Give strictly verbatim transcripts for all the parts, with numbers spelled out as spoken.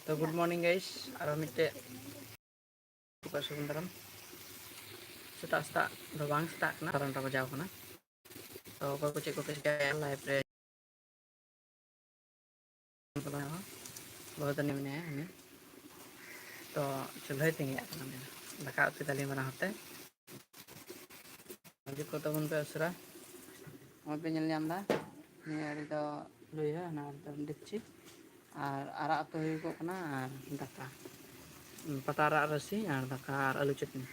ᱛᱚ, good morning guys, ᱟᱨᱚ ᱢᱤᱫᱴᱮᱡ ᱥᱟᱹᱜᱩᱱ ᱫᱟᱨᱟᱢ᱾ ᱥᱮᱛᱟᱜ ᱥᱮᱛᱟᱜ ᱫᱚ ᱵᱟᱝ ᱥᱮᱛᱟᱜ ᱠᱟᱱᱟ, ᱵᱟᱨᱚ ᱴᱟ ᱵᱟᱡᱟᱣ ᱠᱟᱱᱟ᱾ ᱛᱚ, ᱚᱠᱚᱭ ᱠᱚ ᱪᱮᱫ ᱠᱚᱯᱮ ᱪᱤᱠᱟᱹᱭᱟ life ᱨᱮ? ᱵᱟᱹᱦᱩ ᱛᱟᱹᱱᱤ ᱢᱮᱱᱟᱭᱟ ᱩᱱᱤ᱾ ᱛᱚ, ᱪᱩᱞᱦᱟᱹᱭ ᱛᱮᱸᱜᱮᱭᱟᱜ ᱠᱟᱱᱟ ᱩᱱᱤ ᱫᱚ᱾ ᱫᱟᱠᱟ ᱩᱛᱩᱭ ᱫᱟᱞᱤᱧ ᱵᱟᱱᱟ ᱦᱚᱲ ᱛᱮ᱾ ᱦᱤᱡᱩᱜ ᱠᱚ ᱛᱟᱵᱚᱱ ᱯᱮ ᱩᱥᱟᱹᱨᱟ᱾ ᱱᱚᱜᱼᱚᱭ ᱯᱮ ᱧᱮᱞ ᱧᱟᱢ ᱮᱫᱟ, ᱱᱤᱭᱟᱹ ᱟᱲᱮ ᱫᱚ ᱞᱩᱭᱦᱟᱹ, ᱦᱟᱱᱟ ᱟᱲᱮ ᱫᱚ ᱰᱮᱠᱪᱤ᱾ ᱟᱨ ᱟᱨᱟᱜ ᱩᱛᱩ ᱦᱩᱭᱩᱜᱚᱜ ᱠᱟᱱᱟ ᱟᱨ ᱫᱟᱠᱟ᱾ ᱯᱟᱴᱟ ᱟᱨᱟᱜ ᱨᱟᱥᱮ ᱟᱨ ᱫᱟᱠᱟ ᱟᱨ ᱟᱹᱞᱩ ᱪᱟᱹᱴᱱᱤ᱾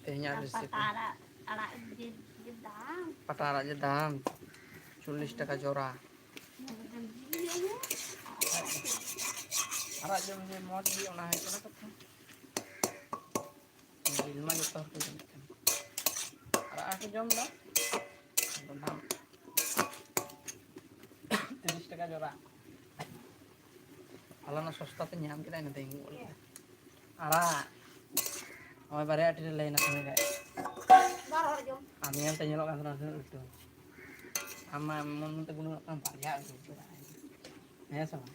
ᱛᱮᱦᱮᱧᱟᱜ ᱨᱮᱥᱤᱯᱤ᱾ ᱯᱟᱴᱟ ᱟᱲᱟᱜ, ᱟᱲᱟᱜ ᱡᱮ, ᱡᱮ ᱫᱟᱢ᱾ ᱯᱟᱴᱟ ᱟᱲᱟᱜ ᱡᱮ ᱫᱟᱢ, ᱪᱚᱞᱞᱤᱥ ᱴᱟᱠᱟ ᱡᱚᱨᱟ᱾ ᱟᱲᱟᱜ ᱡᱚᱢ ᱡᱮ ᱢᱚᱡᱽ ᱜᱮ, ᱚᱱᱟ ᱦᱩᱭᱩᱜ ᱠᱟᱱᱟ ᱠᱟᱛᱷᱟ᱾ ᱡᱤᱞ ᱢᱟ ᱡᱚᱛᱚ ᱦᱚᱲ ᱠᱚ ᱡᱚᱢᱮᱫ ᱠᱟᱱ᱾ ᱟᱨ ᱟᱨ ᱠᱚ ᱡᱚᱢ ᱮᱫᱟ᱾ ᱟᱫᱚ ᱱᱟᱦᱟᱜ ᱛᱤᱨᱤᱥ ᱴᱟᱠᱟ ᱡᱚᱨᱟ᱾ ᱦᱚᱞᱟᱱᱚᱜ ᱥᱚᱥᱛᱟ ᱛᱮ ᱧᱟᱢ ᱠᱮᱫᱟ, ᱤᱱᱟᱹ ᱛᱮ ᱤᱧ ᱜᱚᱫ ᱠᱮᱫᱟ᱾ ᱟᱲᱟᱜ᱾ ᱱᱚᱜᱼᱚᱭ ᱵᱟᱨᱭᱟ ᱟᱹᱴᱤ ᱨᱮ ᱞᱟᱹᱭ ᱮᱱᱟ ᱥᱚᱸᱜᱮ ᱜᱮ᱾ ᱵᱟᱨ ᱦᱚᱲ ᱡᱚᱢ᱾ ᱟᱢ ᱧᱮᱞ ᱛᱮ ᱧᱮᱞᱚᱜ ᱠᱟᱱ ᱛᱟᱦᱮᱱᱟ ᱛᱤᱱᱟᱹᱜ ᱞᱟᱹᱴᱩ᱾ ᱟᱢ ᱢᱟ ᱢᱚᱱ ᱢᱚᱱ ᱛᱮ ᱜᱩᱱᱟᱹᱱᱚᱜ ᱠᱟᱱ ᱵᱟᱨᱭᱟ ᱟᱹᱜᱩ ᱠᱮᱫᱟ᱾ ᱦᱮᱸ ᱥᱮ ᱵᱟᱝ?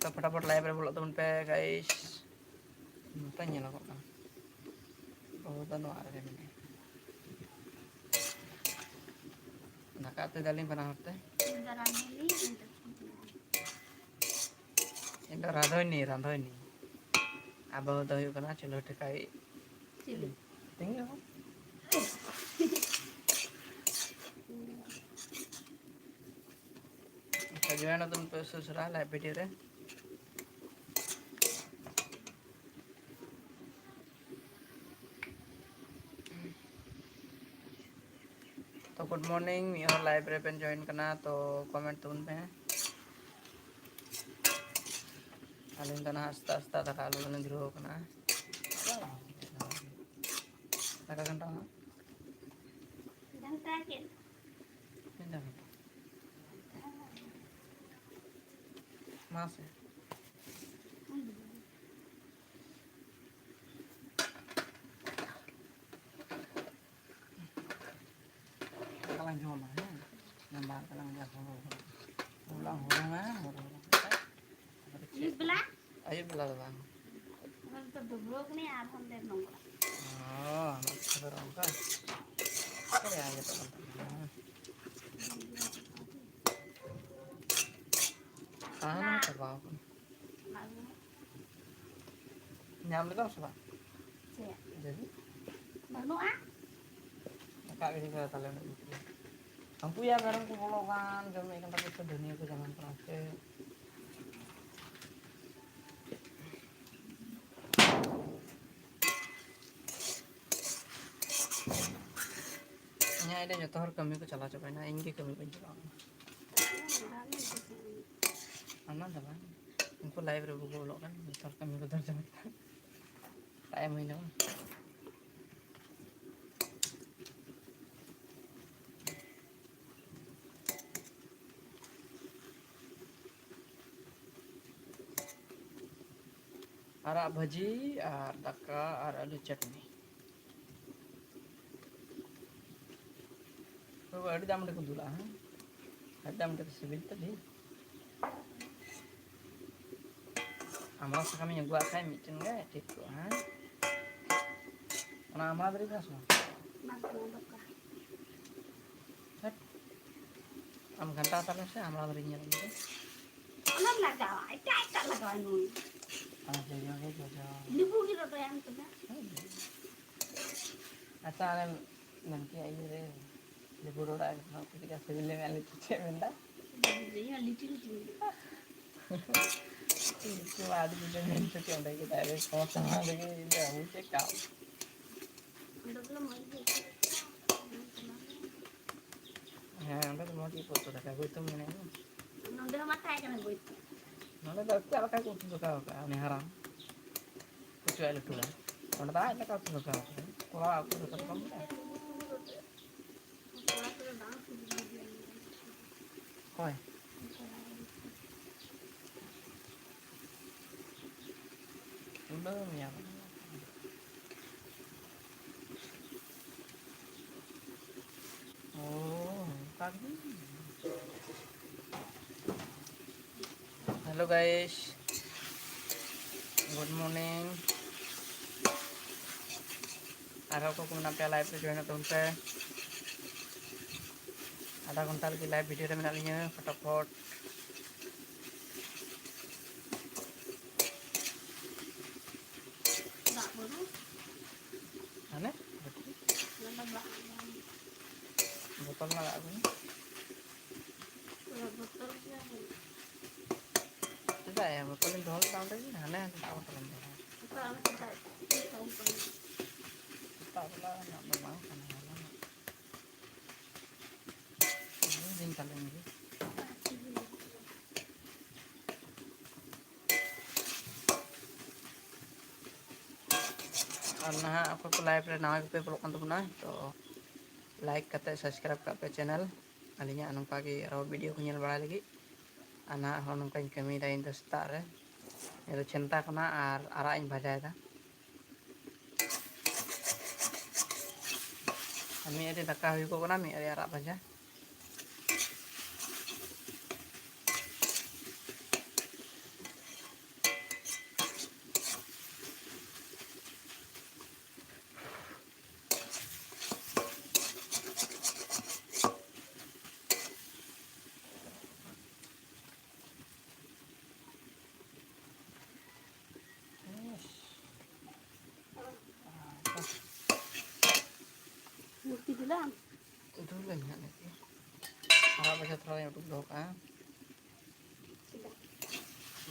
ᱛᱚ, ᱯᱷᱚᱴᱟᱯᱷᱚᱴ live ᱨᱮ ᱵᱚᱞᱚᱜ ᱛᱟᱵᱚᱱ ᱯᱮ, guys᱾ ᱱᱚᱛᱮ ᱧᱮᱞᱚᱜᱚᱜ ᱠᱟᱱᱟ᱾ ᱵᱟᱹᱦᱩ ᱫᱚ ᱱᱚᱣᱟ ᱨᱮᱜᱮ ᱢᱮᱱᱟᱭᱟ᱾ ᱫᱟᱠᱟ ᱩᱛᱩᱭ ᱫᱟᱞᱤᱧ ᱵᱟᱱᱟ ᱦᱚᱲ ᱛᱮ᱾ ᱤᱧ ᱫᱚ ᱨᱟᱸᱫᱷᱩᱱᱤ, ᱤᱧ ᱫᱚ ᱤᱧ ᱫᱚ ᱨᱟᱸᱫᱷᱩᱱᱤ, ᱨᱟᱸᱫᱷᱩᱱᱤ᱾ ᱟᱨ ᱵᱟᱹᱦᱩ ᱫᱚ ᱦᱩᱭᱩᱜ ᱠᱟᱱᱟ ᱪᱩᱞᱦᱟᱹ ᱴᱷᱮᱠᱟᱣᱤᱡ᱾ ᱪᱤᱞᱤ? ᱛᱤᱸᱜᱩ᱾ ᱟᱪᱪᱷᱟ, join ᱟᱛᱟᱵᱚᱱ ᱯᱮ ᱩᱥᱟᱹᱨᱟ ᱩᱥᱟᱹᱨᱟ live video ᱨᱮ᱾ ᱛᱚ, good morning, ᱢᱤᱫ ᱦᱚᱲ live ᱨᱮᱵᱮᱱ join ᱠᱟᱱᱟ, ᱛᱚ comment ᱛᱟᱵᱚᱱ ᱯᱮ᱾ ᱟᱹᱞᱤᱧ ᱫᱚ ᱱᱟᱦᱟᱜ ᱥᱮᱛᱟᱜ ᱥᱮᱛᱟᱜ ᱫᱟᱠᱟ ᱟᱹᱞᱩ ᱫᱚᱞᱤᱧ ᱫᱷᱩᱨᱟᱹᱣ ᱠᱟᱱᱟ᱾ ᱫᱟᱠᱟ ᱜᱷᱟᱱᱴᱟᱣ ᱦᱟᱸᱜ᱾ ᱜᱷᱟᱱᱴᱟ ᱠᱮᱫ᱾ ᱛᱤᱱᱟᱹᱜ ᱜᱷᱟᱱᱴᱟ? ᱢᱟᱥᱮ᱾ ᱡᱚᱢᱟ, ᱦᱮᱸ? ᱚᱱᱟ ᱵᱟᱨ ᱠᱟᱞᱟᱝ ᱜᱮ ᱦᱩᱲᱩ ᱦᱩᱲᱩᱝᱟ, ᱦᱩᱲᱩᱝᱟ, ᱦᱩᱲᱩᱝᱟ᱾ ᱟᱹᱭᱩᱵ ᱵᱮᱞᱟ? ᱟᱹᱭᱩᱵ ᱵᱮᱞᱟ ᱫᱚ ᱵᱟᱝ᱾ ᱚᱱᱟ ᱫᱚ ᱰᱩᱵᱨᱟᱹᱣ ᱠᱟᱹᱱᱟᱹᱧ ᱟᱨᱦᱚᱸ ᱰᱷᱮᱨ ᱱᱚᱝᱨᱟ᱾ ᱚ, ᱟᱢᱟᱜ ᱠᱟᱛᱷᱟ ᱫᱚ ᱚᱱᱠᱟ᱾ ᱪᱮᱫ ᱨᱮᱭᱟᱜ ᱡᱚᱛᱚ ᱠᱟᱱ ᱛᱟᱢᱟ? ᱛᱟᱦᱮᱱ ᱢᱟ ᱪᱟᱵᱟᱣ ᱠᱟᱱᱟ᱾ ᱧᱟᱢ ᱞᱮᱫᱟᱢ ᱥᱮ ᱵᱟᱝ? ᱪᱮᱫ? ᱡᱟᱹᱱᱤᱡ᱾ ᱵᱟᱹᱱᱩᱜᱼᱟ᱾ ᱨᱟᱠᱟᱵ ᱜᱤᱰᱤ ᱠᱟᱫᱟ ᱛᱟᱦᱞᱮ ᱩᱱᱟᱹᱜ ᱵᱷᱤᱛᱨᱤ ᱨᱮ᱾ ᱦᱟᱹᱱᱠᱩ ᱭᱟ ᱢᱮᱨᱚᱢ ᱠᱚ ᱵᱚᱞᱚᱜ ᱠᱟᱱ, ᱡᱚᱢᱮᱫ ᱠᱟᱱ ᱛᱟᱠᱚ ᱥᱮ ᱫᱷᱟᱹᱱᱤᱭᱟᱹ ᱠᱚ ᱡᱟᱱᱟᱢ ᱠᱟᱱᱟ ᱥᱮ᱾ ᱤᱧᱟᱹᱜ ᱮᱸᱰᱮ ᱡᱚᱛᱚ ᱦᱚᱲ ᱠᱟᱹᱢᱤ ᱠᱚ ᱪᱟᱞᱟᱣ ᱪᱟᱵᱟᱭᱮᱱᱟ, ᱤᱧ ᱜᱮ ᱠᱟᱹᱢᱤ ᱵᱟᱹᱧ ᱪᱟᱞᱟᱣ ᱠᱟᱱᱟ᱾ ᱚᱱᱟ ᱫᱚ ᱵᱟᱝ, ᱩᱱᱠᱩ ᱞᱟᱭᱤᱵᱷ ᱨᱮ ᱵᱟᱠᱚ ᱵᱚᱞᱚᱜ ᱠᱟᱱ, ᱡᱚᱛᱚ ᱦᱚᱲ ᱠᱟᱹᱢᱤ ᱠᱚ ᱫᱷᱚᱨ ᱪᱟᱵᱟ ᱠᱮᱫᱟ᱾ ᱴᱟᱭᱤᱢ ᱦᱩᱭᱱᱟ ᱵᱟᱝ? ᱟᱨᱟᱜ ᱵᱷᱟᱹᱡᱤ ᱟᱨ ᱫᱟᱠᱟ ᱟᱨ ᱟᱹᱞᱩ ᱪᱟᱴᱱᱤ᱾ ᱛᱚᱵᱮ ᱟᱹᱰᱤ ᱫᱟᱢ ᱨᱮᱠᱚ ᱫᱩᱞᱟ, ᱦᱮᱸ? ᱟᱹᱰᱤ ᱫᱟᱢ ᱨᱮᱠᱚ ᱥᱤᱵᱤᱞ ᱛᱮ ᱰᱷᱮᱨ᱾ ᱟᱢᱲᱟ ᱥᱟᱠᱟᱢᱤᱧ ᱟᱹᱜᱩᱣᱟᱜ ᱠᱷᱟᱡ ᱢᱤᱫᱴᱮᱱ ᱜᱮ ᱴᱷᱤᱠ ᱠᱚᱜᱼᱟ, ᱦᱮᱸ? ᱚᱱᱟ ᱟᱢᱲᱟ ᱫᱟᱨᱮ ᱠᱟᱱᱟ ᱥᱮ ᱵᱟᱝ? ᱵᱟᱝ ᱠᱟᱱᱟ, ᱫᱚᱨᱠᱟᱨ᱾ ᱦᱟᱹᱴ᱾ ᱟᱢ ᱜᱷᱟᱱᱴᱟ ᱦᱟᱛᱟᱲ ᱢᱮᱥᱮ, ᱟᱢᱲᱟ ᱫᱟᱨᱮᱧ ᱧᱮᱞ ᱞᱮᱜᱮ᱾ ᱚᱱᱟᱢ ᱞᱟᱜᱟᱣᱟ, ᱮᱴᱟᱜ ᱮᱴᱟᱜ ᱞᱟᱜᱟᱣᱟᱭ ᱢᱮ᱾ ᱟᱨ ᱡᱚᱡᱚ ᱜᱮ ᱡᱚᱡᱚ᱾ ᱞᱮᱵᱩ ᱜᱮ ᱨᱚᱫᱚᱭᱟᱢ ᱠᱟᱱᱟ᱾ ᱦᱮᱸ᱾ ᱟᱪᱪᱷᱟ, ᱚᱱᱮᱢ ᱢᱮᱱ ᱠᱮᱭᱟ ᱤᱭᱟᱹ ᱨᱮ, ᱞᱮᱵᱩ ᱨᱚᱫᱚ ᱟᱭ ᱢᱮ, ᱪᱮᱫ ᱞᱮᱠᱟ ᱥᱤᱵᱤᱞ ᱞᱮ ᱢᱮ, ᱟᱞᱮ ᱪᱮᱫ ᱢᱮᱱᱫᱟ? ᱤᱧ ᱦᱚᱸ ᱞᱤᱴᱤ ᱞᱤᱴᱤ ᱢᱮᱱᱫᱟ᱾ ᱤᱧ ᱢᱟ ᱟᱹᱰᱤ ᱡᱩᱫᱟᱹ ᱢᱮᱱ ᱦᱚᱪᱚ ᱠᱮᱫ, ᱚᱸᱰᱮ ᱜᱮ direct ᱠᱚ ᱥᱟᱢᱟᱝ ᱨᱮᱜᱮ ᱤᱧ ᱫᱚ ᱟᱹᱜᱩ ᱪᱮᱫ ᱠᱟᱜ᱾ ᱚᱸᱰᱮ ᱫᱚ ᱢᱚᱡᱽ ᱜᱮ ᱟᱹᱭᱠᱟᱹᱜ ᱠᱟᱱᱟ᱾ ᱦᱮᱸ, ᱚᱸᱰᱮ ᱫᱚ ᱢᱚᱡᱽ ᱜᱮ ᱩᱛᱩ ᱫᱟᱠᱟ, ᱵᱳᱭᱛᱚᱢ ᱢᱮᱱᱟᱭᱟ᱾ ᱱᱚᱰᱮ ᱦᱚᱸ ᱢᱟ ᱛᱟᱦᱮᱸ ᱠᱟᱱᱟ ᱵᱳᱭᱛᱚᱢ᱾ ᱱᱚᱰᱮ ᱫᱚ ᱪᱮᱫ ᱞᱮᱠᱟ ᱠᱚ ᱩᱛᱩ ᱫᱟᱠᱟ ᱟᱠᱟᱫᱼᱟ, ᱩᱱᱤ ᱦᱟᱨᱟᱢ᱾ ᱠᱚᱪᱚ ᱟᱡ ᱞᱟᱹᱴᱩ ᱵᱟ᱾ ᱚᱸᱰᱮ ᱫᱚ ᱟᱡ ᱞᱮᱠᱟ ᱩᱛᱩ ᱫᱟᱠᱟ ᱟᱠᱟᱫᱼᱟ᱾ ᱠᱚᱲᱟ ᱩᱛᱩ ᱫᱟᱠᱟ ᱫᱚ ᱵᱟᱝ ᱢᱮᱱᱟᱜᱼᱟ᱾ ᱠᱚᱲᱟ ᱠᱚᱫᱚ ᱵᱟᱝ ᱥᱤᱵᱤᱞ ᱜᱮᱭᱟ᱾ ᱦᱳᱭ᱾ ᱩᱰᱟᱹᱣ ᱢᱮᱭᱟ᱾ ᱳ᱾ Hello guys, good morning. ᱟᱨᱦᱚᱸ ᱚᱠᱚᱭ ᱠᱚ ᱢᱮᱱᱟᱜ ᱯᱮᱭᱟ, live ᱨᱮ join ᱛᱟᱵᱚᱱ ᱯᱮ᱾ ᱟᱫᱷᱟ ᱜᱷᱚᱱᱴᱟ ᱞᱟᱹᱜᱤᱫ live video ᱨᱮ ᱢᱮᱱᱟᱜ ᱞᱤᱧᱟᱹ, ᱯᱷᱚᱴᱟᱯᱷᱚᱴ᱾ ᱫᱟᱜ ᱵᱟᱹᱱᱩᱜ? ᱦᱟᱱᱮ ᱵᱟᱹᱴᱤ᱾ ᱚᱱᱟ ᱫᱚ ᱫᱟᱜ ᱵᱟᱹᱱᱩᱜ᱾ ᱵᱚᱛᱚᱞ ᱢᱟ ᱫᱟᱜ ᱟᱹᱜᱩᱭ ᱢᱮ᱾ ᱚᱱᱟ ᱵᱚᱛᱚᱞ ᱜᱮ ᱵᱟᱹᱱᱩᱜ᱾ ᱪᱮᱫᱟᱜ ᱭᱟ? ᱵᱚᱛᱚᱞᱤᱧ ᱫᱚᱦᱚ ᱞᱮᱫᱟ ᱚᱸᱰᱮ ᱜᱮ, ᱦᱟᱱᱮ ᱦᱟᱱᱮ ᱚᱠᱟ ᱵᱚᱛᱚᱞᱮᱢ ᱫᱚᱦᱚᱭᱟ? ᱚᱠᱟ ᱚᱱᱟ ᱫᱟᱜ ᱠᱚ ᱠᱚᱢ ᱠᱟᱱᱟ᱾ ᱥᱮᱛᱟᱜ ᱵᱮᱞᱟ ᱨᱮᱱᱟᱜ ᱫᱚ ᱵᱟᱝ ᱠᱟᱱᱟ, ᱦᱚᱞᱟᱱᱟᱜ᱾ ᱤᱧ ᱛᱟᱞᱮ ᱜᱮ᱾ ᱟᱨ ᱱᱟᱦᱟᱜ ᱚᱠᱚᱭ ᱠᱚ live ᱨᱮ ᱱᱟᱣᱟ ᱜᱮᱯᱮ ᱵᱚᱞᱚᱜ ᱠᱟᱱ ᱛᱟᱵᱚᱱᱟ, ᱛᱚ like ᱠᱟᱛᱮ subscribe ᱠᱟᱜ ᱯᱮ channel, ᱟᱹᱞᱤᱧᱟᱜ ᱱᱚᱝᱠᱟ ᱜᱮ ᱟᱨᱦᱚᱸ video ᱠᱚ ᱧᱮᱞ ᱵᱟᱲᱟᱭ ᱞᱟᱹᱜᱤᱫ᱾ ᱟᱨ ᱱᱟᱦᱟᱜ ᱦᱚᱸ ᱱᱚᱝᱠᱟᱧ ᱠᱟᱹᱢᱤᱭᱮᱫᱟ ᱤᱧ ᱫᱚ ᱥᱮᱛᱟᱜ ᱨᱮ, ᱱᱤᱭᱟᱹ ᱫᱚ ᱪᱷᱮᱱᱛᱟ ᱠᱟᱱᱟ ᱟᱨ ᱟᱨᱟᱜ ᱤᱧ ᱵᱷᱟᱡᱟᱭᱮᱫᱟ᱾ ᱟᱨ ᱢᱤᱫ ᱟᱹᱰᱤ ᱫᱟᱠᱟ ᱦᱩᱭᱩᱜᱚᱜ ᱠᱟᱱᱟ, ᱢᱤᱫ ᱟᱹᱰᱤ ᱟᱨᱟᱜ ᱵᱷᱟᱡᱟ᱾ ᱢᱩᱨᱛᱤ ᱫᱤᱞᱟᱢ? ᱫᱩᱞᱟᱹᱧ ᱦᱟᱸᱜ ᱱᱤᱛᱚᱜ᱾ ᱟᱨᱟᱜ ᱵᱷᱟᱡᱟ ᱛᱷᱚᱲᱟᱧ ᱩᱰᱩᱠ ᱫᱚᱦᱚ ᱠᱟᱜᱼᱟ᱾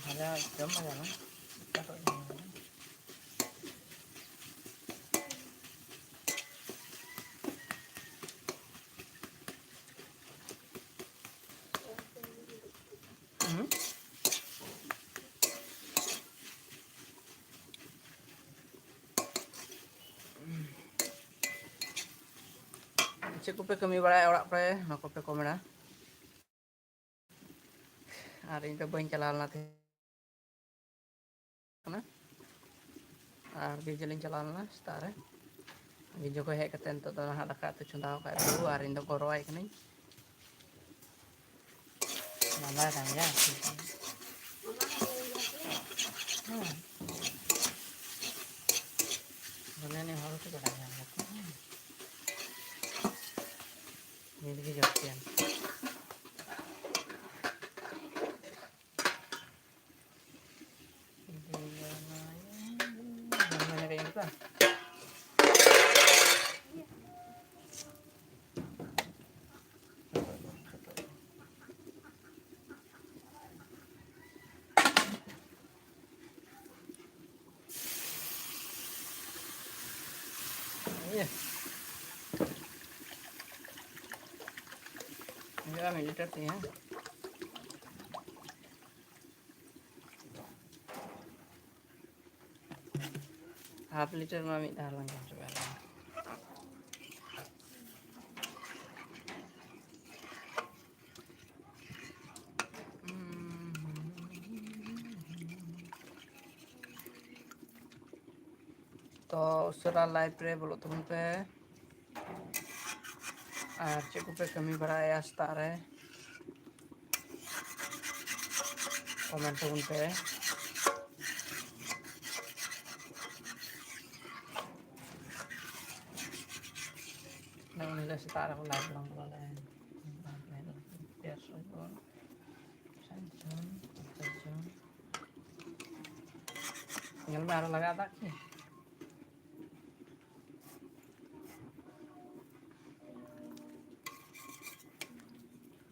ᱵᱷᱟᱡᱟ ᱡᱚᱢ ᱵᱷᱟᱡᱟ ᱢᱮ᱾ ᱚᱠᱟᱴᱟᱜ ᱡᱚᱢ ᱵᱷᱟᱡᱟ? ᱦᱩᱸ? ᱪᱮᱫ ᱠᱚᱯᱮ ᱠᱟᱹᱢᱤ ᱵᱟᱲᱟᱭᱟ ᱚᱲᱟᱜ ᱠᱚᱨᱮ? ᱚᱱᱟ ᱠᱚᱯᱮ ᱠᱚᱢᱮᱱᱴᱟ᱾ ᱟᱨ ᱤᱧ ᱫᱚ ᱵᱟᱹᱧ ᱪᱟᱞᱟᱣ ᱞᱮᱱᱟ ᱛᱮᱦᱮᱧ᱾ ᱠᱟᱱᱟ᱾ ᱟᱨ ᱜᱤᱨᱡᱟᱹ ᱞᱤᱧ ᱪᱟᱞᱟᱣ ᱞᱮᱱᱟ ᱥᱮᱛᱟᱜ ᱨᱮ᱾ ᱜᱤᱨᱡᱟᱹ ᱠᱷᱚᱱ ᱦᱮᱡ ᱠᱟᱛᱮ ᱱᱤᱛᱚᱜ ᱫᱚ ᱱᱟᱦᱟᱜ ᱫᱟᱠᱟ ᱩᱛᱩ ᱪᱚᱸᱫᱟ ᱟᱠᱟᱫ ᱵᱟᱹᱵᱩ, ᱟᱨ ᱤᱧ ᱫᱚ ᱜᱚᱨᱚᱣᱟᱭ ᱠᱟᱹᱱᱟᱹᱧ᱾ ᱢᱟᱸᱫᱟ ᱠᱟᱱ ᱜᱮᱭᱟ᱾ ᱦᱮᱸ᱾ ᱫᱚᱢᱮ ᱱᱮ ᱦᱚᱲ ᱠᱚ ᱵᱟᱰᱟᱭ ᱧᱟᱢ ᱠᱟᱛᱮ, ᱦᱮᱸ᱾ ᱱᱤᱛ ᱜᱮ ᱡᱟᱹᱥᱛᱤᱭᱟᱱ᱾ ᱤᱭᱟᱹ᱾ ᱦᱩᱭᱩᱜᱼᱟ ᱢᱤᱫ ᱞᱤᱴᱟᱨ ᱛᱮᱜᱮ, ᱦᱮᱸ᱾ ᱦᱟᱯ ᱞᱤᱴᱟᱨ ᱢᱟ ᱢᱤᱫ ᱫᱷᱟᱣ ᱞᱟᱝ ᱡᱚᱢ ᱪᱟᱵᱟᱭᱟ᱾ ᱛᱚ ᱩᱥᱟᱹᱨᱟ ᱞᱟᱭᱤᱵᱷ ᱨᱮ ᱵᱚᱞᱚᱜ ᱛᱟᱵᱚᱱ ᱯᱮ᱾ ᱟᱨ ᱪᱮᱫ ᱠᱚᱯᱮ ᱠᱟᱹᱢᱤ ᱵᱟᱲᱟᱭᱟ ᱥᱮᱛᱟᱜ ᱨᱮ? ᱠᱚᱢᱮᱱᱴ ᱛᱟᱵᱚᱱ ᱯᱮ᱾ ᱩᱱ ᱦᱤᱞᱳᱜ ᱥᱮᱛᱟᱜ ᱨᱮ ᱞᱟᱭᱤᱵᱷ ᱞᱟᱝ ᱵᱚᱞᱚ ᱞᱮᱱ᱾ ᱰᱮᱲᱥᱚ ᱡᱚᱱ, ᱥᱟᱴ ᱡᱚᱱ, ᱯᱚᱧᱪᱟᱥ ᱡᱚᱱ᱾ ᱧᱮᱞ ᱢᱮ, ᱟᱨᱚ ᱞᱟᱜᱟᱜ ᱫᱟᱜ ᱠᱤ?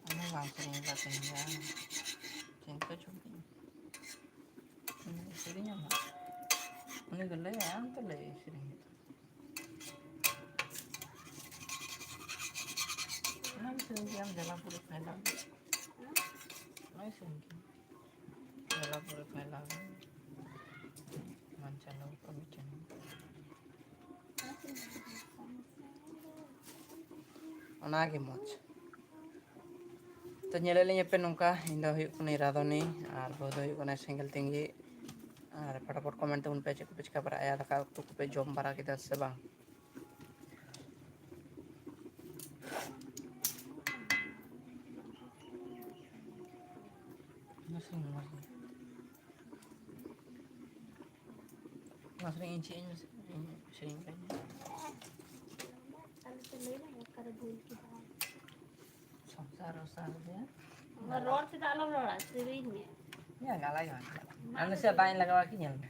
ᱚᱱᱟ ᱵᱟᱝ ᱥᱮᱨᱮᱧ ᱠᱟᱫ ᱛᱤᱧ ᱜᱮᱭᱟ᱾ ᱪᱮᱫ ᱠᱚ ᱪᱚᱝ ᱠᱤ? ᱩᱱᱤ ᱥᱮᱨᱮᱧ ᱟᱢ ᱦᱟᱸᱜ᱾ ᱩᱱᱤ ᱫᱚ ᱞᱟᱹᱭᱟᱭ, ᱟᱢ ᱛᱚ ᱞᱟᱹᱭ ᱥᱮᱨᱮᱧ ᱦᱩᱭᱩᱜ ᱛᱟᱢᱟ᱾ ᱚᱱᱟ ᱜᱮ ᱥᱮᱨᱮᱧ ᱜᱮᱭᱟᱢ, ᱡᱟᱞᱟ ᱯᱩᱨᱟᱹ ᱯᱷᱮᱰᱟᱣ᱾ ᱚᱱᱟ ᱜᱮ ᱥᱮᱨᱮᱧ ᱜᱮᱭᱟᱢ᱾ ᱡᱟᱞᱟ ᱯᱩᱨᱟᱹ ᱯᱷᱮᱰᱟᱣ᱾ ᱢᱟᱱ ᱪᱟᱸᱫᱚ ᱠᱚ ᱢᱤᱫᱴᱮᱱ᱾ ᱚᱱᱟᱜᱮ ᱢᱚᱡᱽ᱾ ᱛᱚ, ᱧᱮᱞᱮᱫ ᱞᱤᱧ ᱟᱯᱮ ᱱᱚᱝᱠᱟ, ᱤᱧ ᱫᱚ ᱦᱩᱭᱩᱜ ᱠᱟᱹᱱᱟᱹᱧ ᱨᱟᱫᱷᱚᱱᱤ, ᱟᱨ ᱵᱟᱹᱦᱩ ᱫᱚ ᱦᱩᱭᱩᱜ ᱠᱟᱱᱟᱭ ᱥᱮᱸᱜᱮᱞ ᱛᱤᱧᱜᱤ᱾ ᱟᱨ ᱯᱷᱟᱴᱟᱯᱷᱟᱴ ᱠᱚᱢᱮᱱᱴ ᱛᱟᱵᱚᱱ ᱯᱮ, ᱪᱮᱫ ᱠᱚᱯᱮ ᱪᱤᱠᱟ ᱵᱟᱲᱟᱭᱟ, ᱫᱟᱠᱟ ᱩᱛᱩ ᱠᱚᱯᱮ ᱡᱚᱢ ᱵᱟᱲᱟ ᱠᱮᱫᱟ ᱥᱮ ᱵᱟᱝ? ᱢᱟᱥᱨᱤ ᱤᱧ ᱪᱮᱫ ᱤᱧ ᱥᱮᱨᱮᱧ ᱠᱟᱹᱧ᱾ ᱟᱞᱮ ᱯᱮ ᱞᱟᱹᱭ ᱞᱮ, ᱚᱠᱟᱨᱮ ᱵᱷᱩᱞ ᱠᱮᱫᱟ? ᱥᱚᱝᱥᱟᱨ ᱚᱥᱟᱨ ᱜᱮ᱾ ᱚᱱᱟ ᱨᱚᱲ ᱛᱮᱫᱚ ᱟᱞᱚᱢ ᱨᱚᱲᱟ, ᱥᱮᱨᱮᱧ ᱢᱮ᱾ ᱤᱧᱟᱹᱜ ᱜᱟᱞᱟᱧ ᱵᱟᱝ ᱪᱟᱞᱟᱜ᱾ ᱟᱨ ᱱᱟᱥᱮ ᱫᱟᱜ ᱤᱧ ᱞᱟᱜᱟᱣᱟ ᱠᱤ, ᱧᱮᱞ ᱢᱮ᱾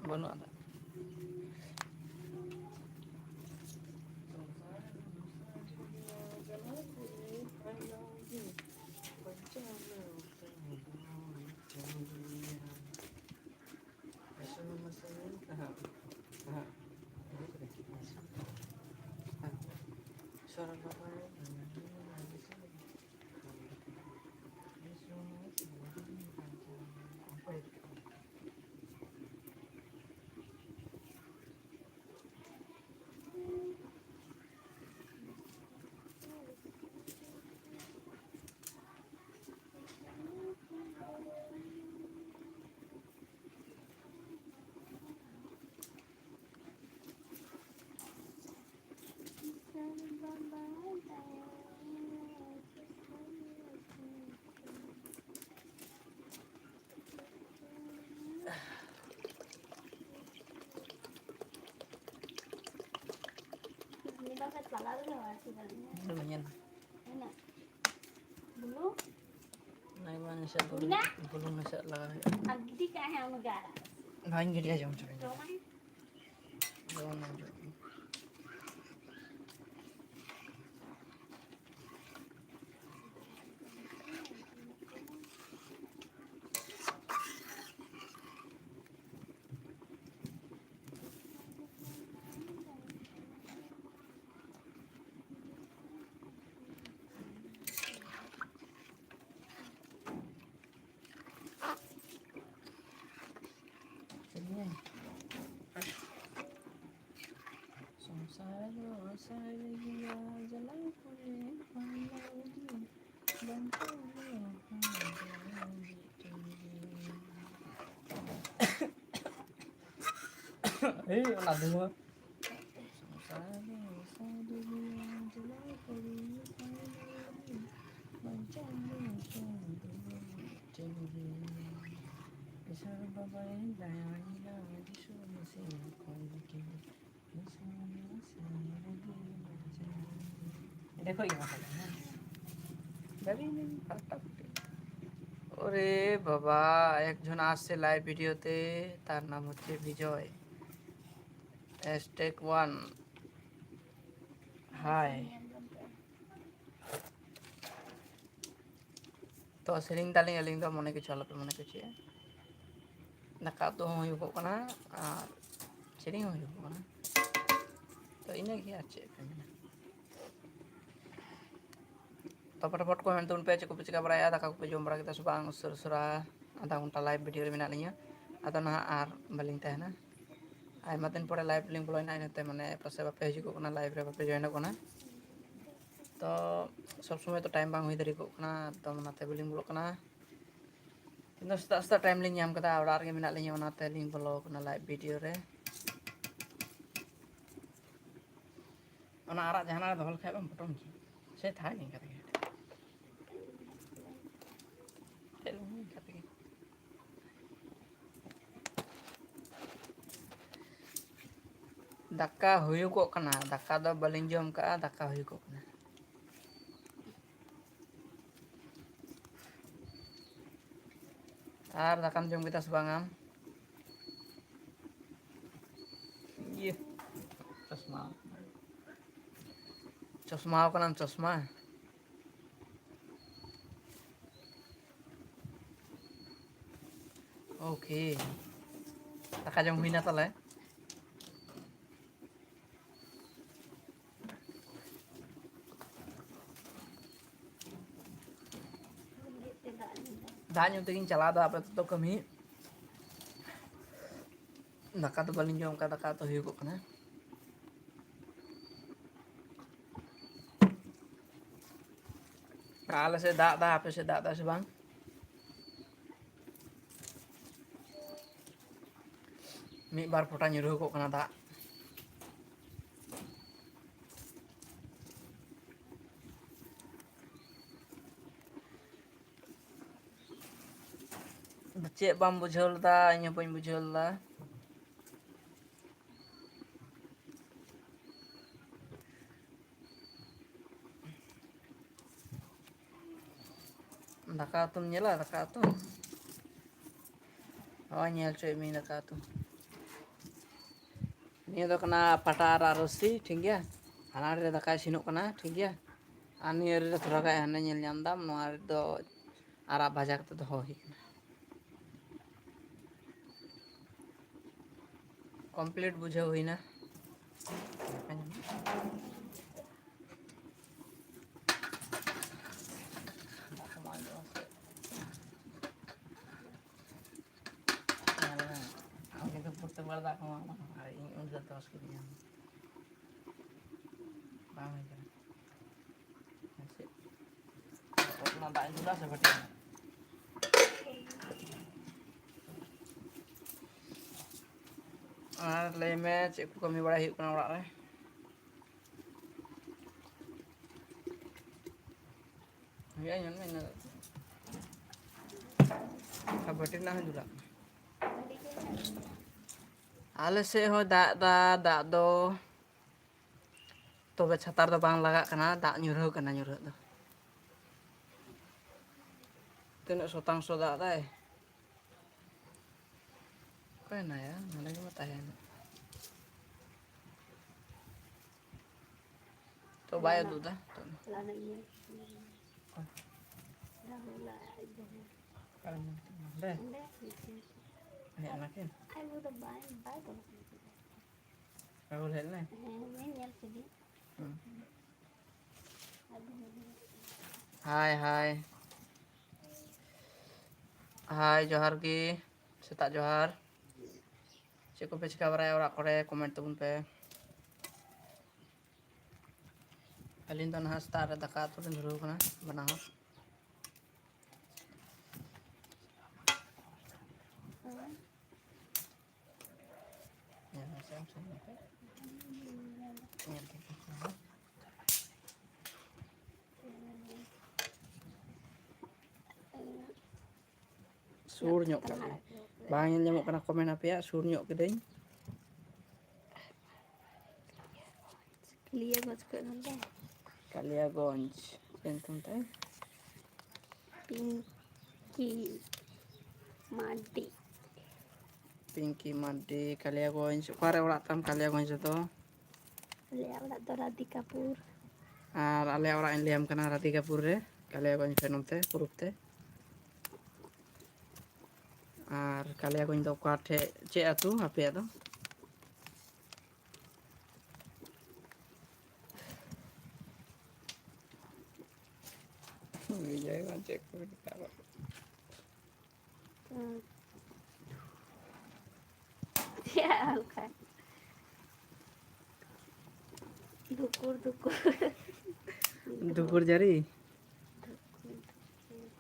ᱵᱟᱹᱱᱩᱜ ᱟᱫᱟ᱾ ᱵᱩᱞᱩᱝ ᱵᱟᱝ ᱪᱟᱞᱟᱣ ᱞᱮᱱᱟ, ᱵᱟᱝ ᱴᱷᱤᱠ ᱟᱹᱞᱤᱧᱟ᱾ ᱵᱩᱞᱩᱝ ᱧᱮᱞ᱾ ᱦᱮᱱᱟᱜ᱾ ᱵᱩᱞᱩᱝ? ᱱᱟᱭ ᱢᱟ ᱱᱟᱥᱮ ᱵᱩᱞᱩᱝ, ᱢᱮᱱᱟᱜ? ᱵᱩᱞᱩᱝ ᱱᱟᱥᱮ ᱞᱟᱜᱟᱣ ᱦᱩᱭᱩᱜᱼᱟ᱾ ᱟᱨ ᱜᱤᱰᱤ ᱠᱟᱜ ᱦᱮᱸ ᱩᱱᱟᱹᱜ ᱜᱮ ᱟᱨᱟᱜ᱾ ᱵᱟᱹᱧ ᱜᱤᱰᱤᱭᱟ, ᱡᱚᱢ ᱪᱟᱵᱟᱭᱟ᱾ ᱡᱚᱢᱟᱭ᱾ ᱡᱚᱢ ᱧᱟᱢ ᱪᱟᱵᱟᱭᱟ᱾ ᱥᱚᱝᱥᱟᱨ ᱫᱚ ᱥᱟᱹᱨᱤ ᱜᱮᱭᱟ, ᱡᱟᱞᱟ ᱠᱚᱨᱮ ᱯᱟᱞᱟᱣ ᱜᱮ, ᱵᱟᱧᱪᱟᱣ ᱫᱚ ᱦᱟᱸᱰᱮ ᱢᱤᱫᱴᱮᱱ ᱜᱮ᱾ ᱮᱭ, ᱚᱱᱟ ᱫᱩᱸᱦᱟᱹ᱾ ᱥᱚᱝᱥᱟᱨ ᱫᱚ ᱥᱟᱹᱨᱤ ᱜᱮᱭᱟ, ᱡᱟᱞᱟ ᱠᱚᱨᱮ ᱯᱟᱞᱟᱣ ᱜᱮ, ᱵᱟᱧᱪᱟᱣ ᱫᱚ ᱦᱟᱸᱰᱮ ᱢᱤᱫᱴᱮᱱ ᱚᱸᱰᱮ ᱠᱷᱚᱡ ᱜᱮ ᱢᱟᱥᱮ ᱵᱟᱹᱵᱤ ᱱᱤᱧ ᱯᱟᱞᱴᱟᱣ ᱠᱟᱛᱮ᱾ ওরে বাবা, একজন আসছে লাইভ ভিডিওতে, তার নাম হচ্ছে বিজয়। Hashtag one. হাই। ᱛᱚ, ᱥᱮᱨᱮᱧ ᱫᱟᱞᱤᱧ ᱟᱹᱞᱤᱧ ᱫᱚ, ᱢᱚᱱᱮ ᱠᱤᱪᱷᱩ ᱟᱞᱚᱯᱮ ᱢᱚᱱᱮ ᱠᱩᱥᱤᱭᱟ᱾ ᱫᱟᱠᱟ ᱩᱛᱩ ᱦᱚᱸ ᱦᱩᱭᱩᱜᱚᱜ ᱠᱟᱱᱟ ᱟᱨ ᱥᱮᱨᱮᱧ ᱦᱚᱸ ᱦᱩᱭᱩᱜᱚᱜ ᱠᱟᱱᱟ᱾ ᱛᱚ, ᱤᱱᱟᱹᱜᱮ, ᱟᱨ ᱪᱮᱫ ᱯᱮ ᱢᱮᱱᱟ? ᱛᱚ, ᱯᱷᱚᱴᱟᱯᱷᱚᱴ ᱠᱚ ᱢᱮᱱ ᱛᱟᱵᱚᱱ ᱯᱮ, ᱪᱮᱫ ᱠᱚᱯᱮ ᱪᱤᱠᱟ ᱵᱟᱲᱟᱭᱟ? ᱫᱟᱠᱟ ᱠᱚᱯᱮ ᱡᱚᱢ ᱵᱟᱲᱟ ᱠᱮᱫᱟ ᱥᱮ ᱵᱟᱝ? ᱩᱥᱟᱹᱨᱟ ᱩᱥᱟᱹᱨᱟ ᱟᱫᱷᱟ ᱜᱷᱚᱱᱴᱟ ᱞᱟᱭᱤᱵᱷ ᱵᱷᱤᱰᱤᱭᱳ ᱨᱮ ᱢᱮᱱᱟᱜ ᱞᱤᱧᱟ᱾ ᱟᱫᱚ ᱱᱟᱦᱟᱜ ᱟᱨ ᱵᱟᱹᱞᱤᱧ ᱛᱟᱦᱮᱱᱟ᱾ ᱟᱭᱢᱟ ᱫᱤᱱ ᱯᱚᱨᱮ ᱞᱟᱭᱤᱵᱷ ᱨᱮᱞᱤᱧ ᱵᱚᱞᱚᱭᱮᱱᱟ, ᱤᱱᱟᱹᱛᱮ ᱢᱟᱱᱮ ᱯᱟᱥᱮ ᱵᱟᱯᱮ ᱦᱤᱡᱩᱜᱚᱜ ᱠᱟᱱᱟ, ᱞᱟᱭᱤᱵᱷ ᱨᱮ ᱵᱟᱯᱮ ᱡᱚᱭᱮᱱᱚᱜ ᱠᱟᱱᱟ᱾ ᱛᱚ, ᱥᱚᱵ ᱥᱚᱢᱚᱭ ᱛᱚ ᱴᱟᱭᱤᱢ ᱵᱟᱝ ᱦᱩᱭ ᱫᱟᱲᱮᱭᱟᱜᱚᱜ ᱠᱟᱱᱟ, ᱮᱠᱫᱚᱢ ᱚᱱᱟᱛᱮ ᱵᱟᱹᱞᱤᱧ ᱵᱚᱞᱚᱜ ᱠᱟᱱᱟ᱾ ᱤᱧ ᱫᱚ ᱥᱮᱛᱟᱜ ᱥᱮᱛᱟᱜ ᱴᱟᱭᱤᱢ ᱞᱤᱧ ᱧᱟᱢ ᱠᱮᱫᱟ, ᱚᱲᱟᱜ ᱨᱮᱜᱮ ᱢᱮᱱᱟᱜ ᱞᱤᱧᱟ, ᱚᱱᱟᱛᱮ ᱞᱤᱧ ᱵᱚᱞᱚ ᱟᱠᱟᱱᱟ ᱞᱟᱭᱤᱵᱷ ᱵᱷᱤᱰᱤᱭᱳ ᱨᱮ᱾ ᱚᱱᱟ ᱟᱨᱟᱜ ᱡᱟᱦᱟᱱᱟᱜ ᱨᱮ ᱫᱚᱦᱚ ᱞᱮᱠᱷᱟᱡ ᱵᱟᱝ ᱯᱚᱴᱚᱢ ᱜᱮ᱾ ᱥᱮ ᱛᱟᱦᱮᱸ ᱱᱤᱝᱠᱟ ᱛᱮᱜᱮ᱾ ᱪᱮᱫ ᱞᱟᱹᱜᱤᱫ ᱱᱤᱝᱠᱟ ᱛᱮᱜᱮ? ᱫᱟᱠᱟ ᱦᱩᱭᱩᱜᱚᱜ ᱠᱟᱱᱟ, ᱫᱟᱠᱟ ᱫᱚ ᱵᱟᱹᱞᱤᱧ ᱡᱚᱢ ᱠᱟᱜᱼᱟ, ᱫᱟᱠᱟ ᱦᱩᱭᱩᱜᱚᱜ ᱠᱟᱱᱟ᱾ ᱟᱨ ᱫᱟᱠᱟᱢ ᱡᱚᱢ ᱠᱮᱫᱟ ᱥᱮ ᱵᱟᱝ ᱟᱢ? ᱤᱭᱟᱹ, ᱪᱚᱥᱢᱟ, ᱪᱚᱥᱢᱟᱣ ᱠᱟᱱᱟᱢ ᱪᱚᱥᱢᱟ᱾ ᱳᱠᱮ, ᱫᱟᱠᱟ ᱡᱚᱢ ᱦᱩᱭᱱᱟ ᱛᱟᱦᱞᱮ᱾ ᱫᱟᱜ ᱧᱩ ᱛᱮᱜᱤᱧ ᱪᱟᱞᱟᱣ ᱫᱟ ᱟᱯᱟᱛᱚᱛᱚ ᱠᱟᱹᱢᱤ᱾ ᱫᱟᱠᱟ ᱫᱚ ᱵᱟᱹᱞᱤᱧ ᱡᱚᱢ ᱠᱟᱜ, ᱫᱟᱠᱟ ᱩᱛᱩ ᱦᱩᱭᱩᱜᱚᱜ ᱠᱟᱱᱟ᱾ ᱟᱞᱮ ᱥᱮᱫ ᱫᱟᱜ ᱫᱟ, ᱟᱯᱮ ᱥᱮᱫ ᱫᱟᱜ ᱫᱟ ᱥᱮ ᱵᱟᱝ? ᱢᱤᱫ ᱵᱟᱨ ᱯᱷᱚᱴᱟ ᱧᱩᱨᱦᱩ ᱠᱚᱜ ᱠᱟᱱᱟ ᱫᱟᱜ᱾ ᱪᱮᱫ ᱵᱟᱢ ᱵᱩᱡᱷᱟᱹᱣ ᱞᱮᱫᱟ? ᱤᱧ ᱦᱚᱸ ᱵᱟᱹᱧ ᱵᱩᱡᱷᱟᱹᱣ ᱞᱮᱫᱟ᱾ ᱫᱟᱠᱟ ᱩᱛᱩᱢ ᱧᱮᱞᱟ? ᱫᱟᱠᱟ ᱩᱛᱩ, ᱦᱳᱭ, ᱧᱮᱞ ᱦᱚᱪᱚᱭᱮᱫ ᱢᱤᱭᱟᱹᱧ ᱫᱟᱠᱟ ᱩᱛᱩ᱾ ᱱᱤᱭᱟᱹ ᱫᱚ ᱠᱟᱱᱟ ᱯᱟᱴᱟ ᱟᱨ ᱨᱚᱥᱤ, ᱴᱷᱤᱠ ᱜᱮᱭᱟ᱾ ᱦᱟᱱᱟ ᱨᱮ ᱫᱟᱠᱟ ᱤᱥᱤᱱᱚᱜ ᱠᱟᱱᱟ, ᱴᱷᱤᱠ ᱜᱮᱭᱟ᱾ ᱟᱨ ᱱᱤᱭᱟᱹ ᱨᱮ ᱛᱷᱚᱲᱟ ᱜᱟᱱ ᱦᱟᱱᱮ ᱧᱮᱞ ᱧᱟᱢ ᱫᱟᱢ, ᱱᱚᱣᱟ ᱨᱮᱫᱚ ᱟᱨᱟᱜ ᱵᱷᱟᱡᱟ ᱠᱟᱛᱮ ᱫᱚᱦᱚ ᱦᱩᱭ ᱠᱟᱱᱟ᱾ ᱠᱚᱢᱯᱞᱤᱴ ᱵᱩᱡᱷᱟᱹᱣ ᱦᱩᱭᱱᱟ᱾ ᱧᱮᱞ ᱢᱮ, ᱟᱢ ᱠᱤᱱᱛᱩ ᱯᱨᱚᱛᱮᱠ ᱵᱟᱨ ᱫᱟᱜ ᱠᱚ ᱮᱢᱟᱢᱟ, ᱟᱨ ᱤᱧ ᱩᱱ ᱨᱮ ᱫᱚᱥ ᱠᱤᱡᱤ ᱧᱟᱢ᱾ ᱵᱟᱝ ᱦᱩᱭ ᱠᱟᱱᱟ᱾ ᱚᱱᱟ ᱫᱟᱜ ᱤᱧ ᱫᱩᱞᱟ ᱥᱮ ᱵᱟᱹᱴᱤ ᱨᱮ? ᱟᱨ ᱞᱟᱹᱭ ᱢᱮ, ᱪᱮᱫ ᱠᱚ ᱠᱟᱹᱢᱤ ᱵᱟᱲᱟᱭ ᱦᱩᱭᱩᱜ ᱠᱟᱱᱟ ᱚᱲᱟᱜ ᱨᱮ? ᱦᱩᱭᱩᱜᱼᱟ, ᱧᱮᱞ ᱢᱮ, ᱤᱱᱟᱹ ᱟᱨ ᱵᱟᱹᱴᱤ ᱨᱮᱱᱟᱜ ᱦᱚᱸ ᱡᱩᱞᱟᱜ ᱠᱟᱱᱟ᱾ ᱟᱞᱮ ᱥᱮᱫ ᱦᱚᱸᱭ ᱫᱟᱜ ᱫᱟ, ᱫᱟᱜ ᱫᱚ᱾ ᱛᱚᱵᱮ ᱪᱷᱟᱛᱟ ᱨᱮᱫᱚ ᱵᱟᱝ ᱞᱟᱜᱟᱜ ᱠᱟᱱᱟ, ᱫᱟᱜ ᱧᱩᱨᱦᱟᱹ ᱠᱟᱱᱟ, ᱧᱩᱨᱦᱟᱹᱜ ᱫᱚ᱾ ᱛᱤᱱᱟᱹᱜ ᱥᱚᱛᱟᱝᱥᱚ ᱫᱟᱜ ᱫᱟᱭ? ᱚᱠᱟᱭ ᱱᱟᱭᱟ? ᱱᱚᱰᱮ ᱜᱮᱢᱟ ᱛᱟᱦᱮᱱ᱾ ᱛᱚ ᱵᱟᱭ ᱩᱫᱩᱜ ᱫᱟ᱾ ᱚᱠᱟᱨᱮ ᱢᱮᱱᱟᱜ ᱛᱟᱢᱟ? ᱱᱚᱰᱮ? ᱦᱮᱡ ᱮᱱᱟ ᱠᱤᱱ? ᱟᱹᱜᱩ ᱦᱮᱡ ᱞᱮᱱᱟᱭ? ᱦᱩᱸ᱾ ᱦᱟᱭ, ᱦᱟᱭ᱾ ᱦᱟᱭ, ᱡᱚᱦᱟᱨ ᱜᱮ᱾ ᱥᱮᱛᱟᱜ ᱡᱚᱦᱟᱨ᱾ ᱪᱮᱫ ᱠᱚᱯᱮ ᱪᱤᱠᱟ ᱵᱟᱲᱟᱭᱟ ᱚᱲᱟᱜ ᱠᱚᱨᱮ? ᱠᱚᱢᱮᱱᱴ ᱛᱟᱵᱚᱱ ᱯᱮ᱾ ᱟᱹᱞᱤᱧ ᱫᱚ ᱱᱟᱦᱟᱜ ᱥᱮᱛᱟᱜ ᱨᱮ ᱫᱟᱠᱟ ᱩᱛᱩ ᱞᱤᱧ ᱫᱷᱩᱨᱟᱹᱣ ᱠᱟᱱᱟ, ᱵᱮᱱᱟᱣ᱾ ᱧᱮᱞ ᱢᱮᱥᱮ ᱟᱢ ᱥᱮᱱ ᱠᱟᱛᱮ᱾ ᱧᱮᱞ ᱠᱮᱫ ᱠᱚᱣᱟ ᱠᱚ ᱦᱟᱸᱜ᱾ ᱥᱩᱨ ᱧᱚᱜ ᱠᱟᱜ ᱜᱮ᱾ ᱵᱟᱝ ᱧᱮᱞ ᱧᱟᱢᱚᱜ ᱠᱟᱱᱟ ᱠᱚᱢᱮᱱᱴ ᱟᱯᱮᱭᱟᱜ, ᱥᱩᱨ ᱧᱚᱜ ᱠᱤᱫᱟᱹᱧ᱾ ᱠᱟᱞᱤᱭᱟᱜᱚᱸᱡᱽ ᱠᱷᱚᱱ ᱱᱚᱰᱮ᱾ ᱠᱟᱞᱤᱭᱟᱜᱚᱸᱡᱽ᱾ ᱪᱮᱫ ᱧᱩᱛᱩᱢ ᱛᱟᱭ? ᱯᱤᱝᱠᱤ ᱢᱟᱨᱰᱤ᱾ ᱯᱤᱝᱠᱤ ᱢᱟᱨᱰᱤ, ᱠᱟᱞᱤᱭᱟᱜᱚᱸᱡᱽ᱾ ᱚᱠᱟᱨᱮ ᱚᱲᱟᱜ ᱛᱟᱢ ᱠᱟᱞᱤᱭᱟᱜᱚᱸᱡᱽ ᱨᱮᱫᱚ? ᱟᱞᱮᱭᱟᱜ ᱚᱲᱟᱜ ᱫᱚ ᱨᱟᱫᱷᱤᱠᱟᱯᱩᱨ᱾ ᱟᱨ ᱟᱞᱮᱭᱟᱜ ᱚᱲᱟᱜ ᱤᱧ ᱞᱟᱹᱭᱟᱢ ᱠᱟᱱᱟ, ᱨᱟᱫᱷᱤᱠᱟᱯᱩᱨ ᱨᱮ, ᱠᱟᱞᱤᱭᱟᱜᱚᱸᱡᱽ ᱯᱷᱮᱰ ᱱᱚᱛᱮ ᱯᱩᱨᱩᱵ ᱛᱮ᱾ ᱟᱨ ᱠᱟᱞᱤᱭᱟᱜᱚᱸᱡᱽ ᱫᱚ ᱚᱠᱟ ᱴᱷᱮᱡ, ᱪᱮᱫ ᱟᱹᱛᱩ ᱟᱯᱮᱭᱟᱜ ᱫᱚ? ᱵᱩᱡᱷᱟᱹᱣ ᱵᱟᱝ ᱪᱮᱫ ᱠᱚ ᱢᱮᱛᱟᱜᱼᱟ᱾ ᱦᱩᱸ᱾ ᱪᱮᱫ ᱚᱱᱠᱟ? ᱫᱷᱩᱠᱩᱨ, ᱫᱷᱩᱠᱩᱨ᱾ ᱫᱷᱩᱠᱩᱨ ᱡᱟᱹᱨᱤ? ᱫᱷᱩᱠᱩᱨ, ᱫᱷᱩᱠᱩᱨ᱾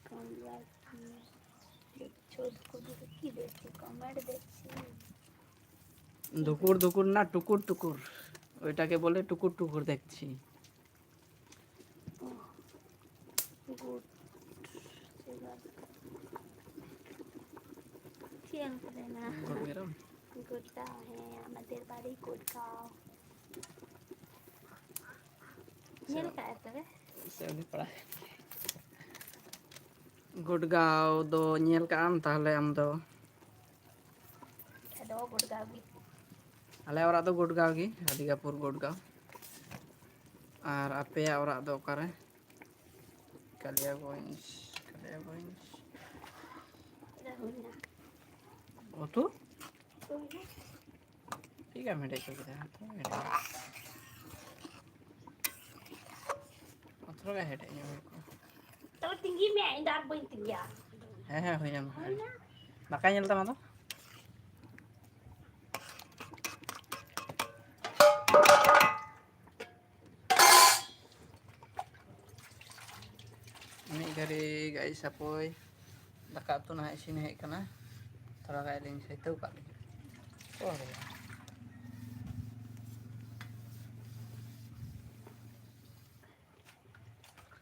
ᱠᱚᱢᱞᱟ ᱠᱤ? ᱫᱮᱠᱷᱪᱷᱳ, ᱫᱷᱩᱠᱩᱨ, ᱫᱷᱩᱠᱩᱨ, ᱠᱤ ᱫᱮᱠᱷᱪᱷᱳ? Comment ᱫᱮᱠᱷᱪᱷᱳ। ধুকুর ধুকুর না, টুকুর টুকুর। ওইটাকে বলে টুকুর টুকুর দেখছি। গুড। ᱪᱮᱫ ᱮᱢ ᱠᱩᱞᱤᱭᱮᱱᱟ? ᱜᱚᱰ ᱢᱮᱨᱚᱢ? ᱜᱩᱲᱜᱟᱸᱣ, ᱦᱮᱸ, ᱟᱢᱟᱫᱮᱨ ᱵᱟᱲᱤ ᱜᱩᱲᱜᱟᱸᱣ᱾ ᱧᱮᱞ ᱠᱟᱜᱼᱟ ᱛᱚᱵᱮ? ᱥᱮ ᱩᱱᱤ ᱯᱟᱲᱟ᱾ ᱜᱩᱲᱜᱟᱸᱣ ᱫᱚ ᱧᱮᱞ ᱠᱟᱜ ᱟᱢ ᱛᱟᱦᱞᱮ ᱟᱢ ᱫᱚ? ᱟᱞᱮ ᱚᱲᱟᱜ ᱫᱚ ᱜᱩᱲᱜᱟᱸᱣ ᱜᱮ, ᱨᱟᱫᱷᱤᱠᱟᱯᱩᱨ ᱜᱩᱲᱜᱟᱸᱣ᱾ ᱟᱨ ᱟᱯᱮᱭᱟᱜ ᱚᱲᱟᱜ ᱫᱚ ᱚᱠᱟᱨᱮ? ᱠᱟᱞᱤᱭᱟᱜᱚᱸᱡᱽ, ᱠᱟᱞᱤᱭᱟᱜᱚᱸᱡᱽ᱾ ᱩᱛᱩ? ᱴᱷᱤᱠ ᱜᱮᱭᱟ, ᱦᱮᱰᱮᱡ ᱦᱚᱪᱚ ᱠᱮᱫᱟ᱾ ᱚᱛᱨᱚ ᱜᱮ ᱦᱮᱰᱮᱡ ᱧᱚᱜ ᱦᱩᱭ ᱠᱚᱜᱼᱟ᱾ ᱛᱚᱵᱮ ᱛᱤᱸᱜᱤ ᱢᱮ, ᱤᱧ ᱫᱚ ᱟᱨ ᱵᱟᱹᱧ ᱛᱤᱸᱜᱤᱭᱟ᱾ ᱦᱮᱸ, ᱦᱮᱸ, ᱦᱩᱭᱱᱟ᱾ ᱦᱩᱭᱱᱟ? ᱫᱟᱠᱟ ᱧᱮᱞ ᱛᱟᱢᱟ ᱫᱚ᱾ ᱢᱤᱫ ᱜᱷᱟᱹᱲᱤ ᱜᱟᱭᱤᱥ ᱦᱟᱯᱳᱭ, ᱫᱟᱠᱟ ᱩᱛᱩ ᱱᱟᱦᱟᱜ ᱤᱥᱤᱱ ᱦᱮᱡ ᱠᱟᱱᱟ᱾ ᱛᱷᱚᱲᱟ ᱜᱟᱱ ᱞᱤᱧ ᱥᱟᱹᱭᱛᱟᱹᱣ ᱠᱟᱜ ᱞᱮᱜᱮ᱾ ᱚ ᱨᱮ᱾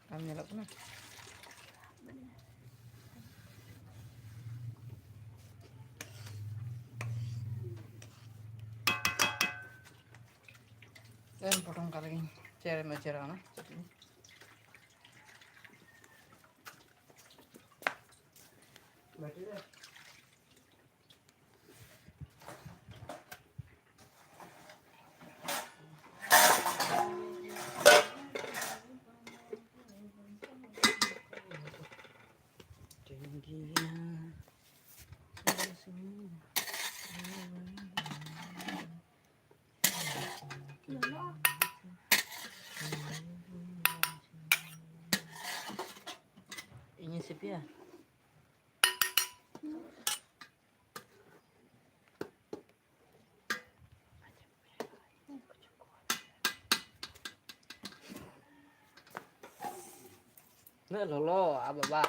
ᱵᱟᱝ ᱧᱮᱞᱚᱜ ᱠᱟᱱᱟ? ᱮᱢ ᱯᱚᱴᱚᱢ ᱠᱟᱜ ᱞᱮᱜᱤᱧ, ᱪᱮᱭᱟᱨ ᱨᱮ ᱢᱮᱪᱟᱨ ᱠᱟᱱᱟ᱾ ᱤᱧᱤᱧ ᱥᱤᱯᱤᱭᱟ᱾ ᱩᱱᱟᱹᱜ ᱞᱚᱞᱚ, ᱟ ᱵᱟᱵᱟ᱾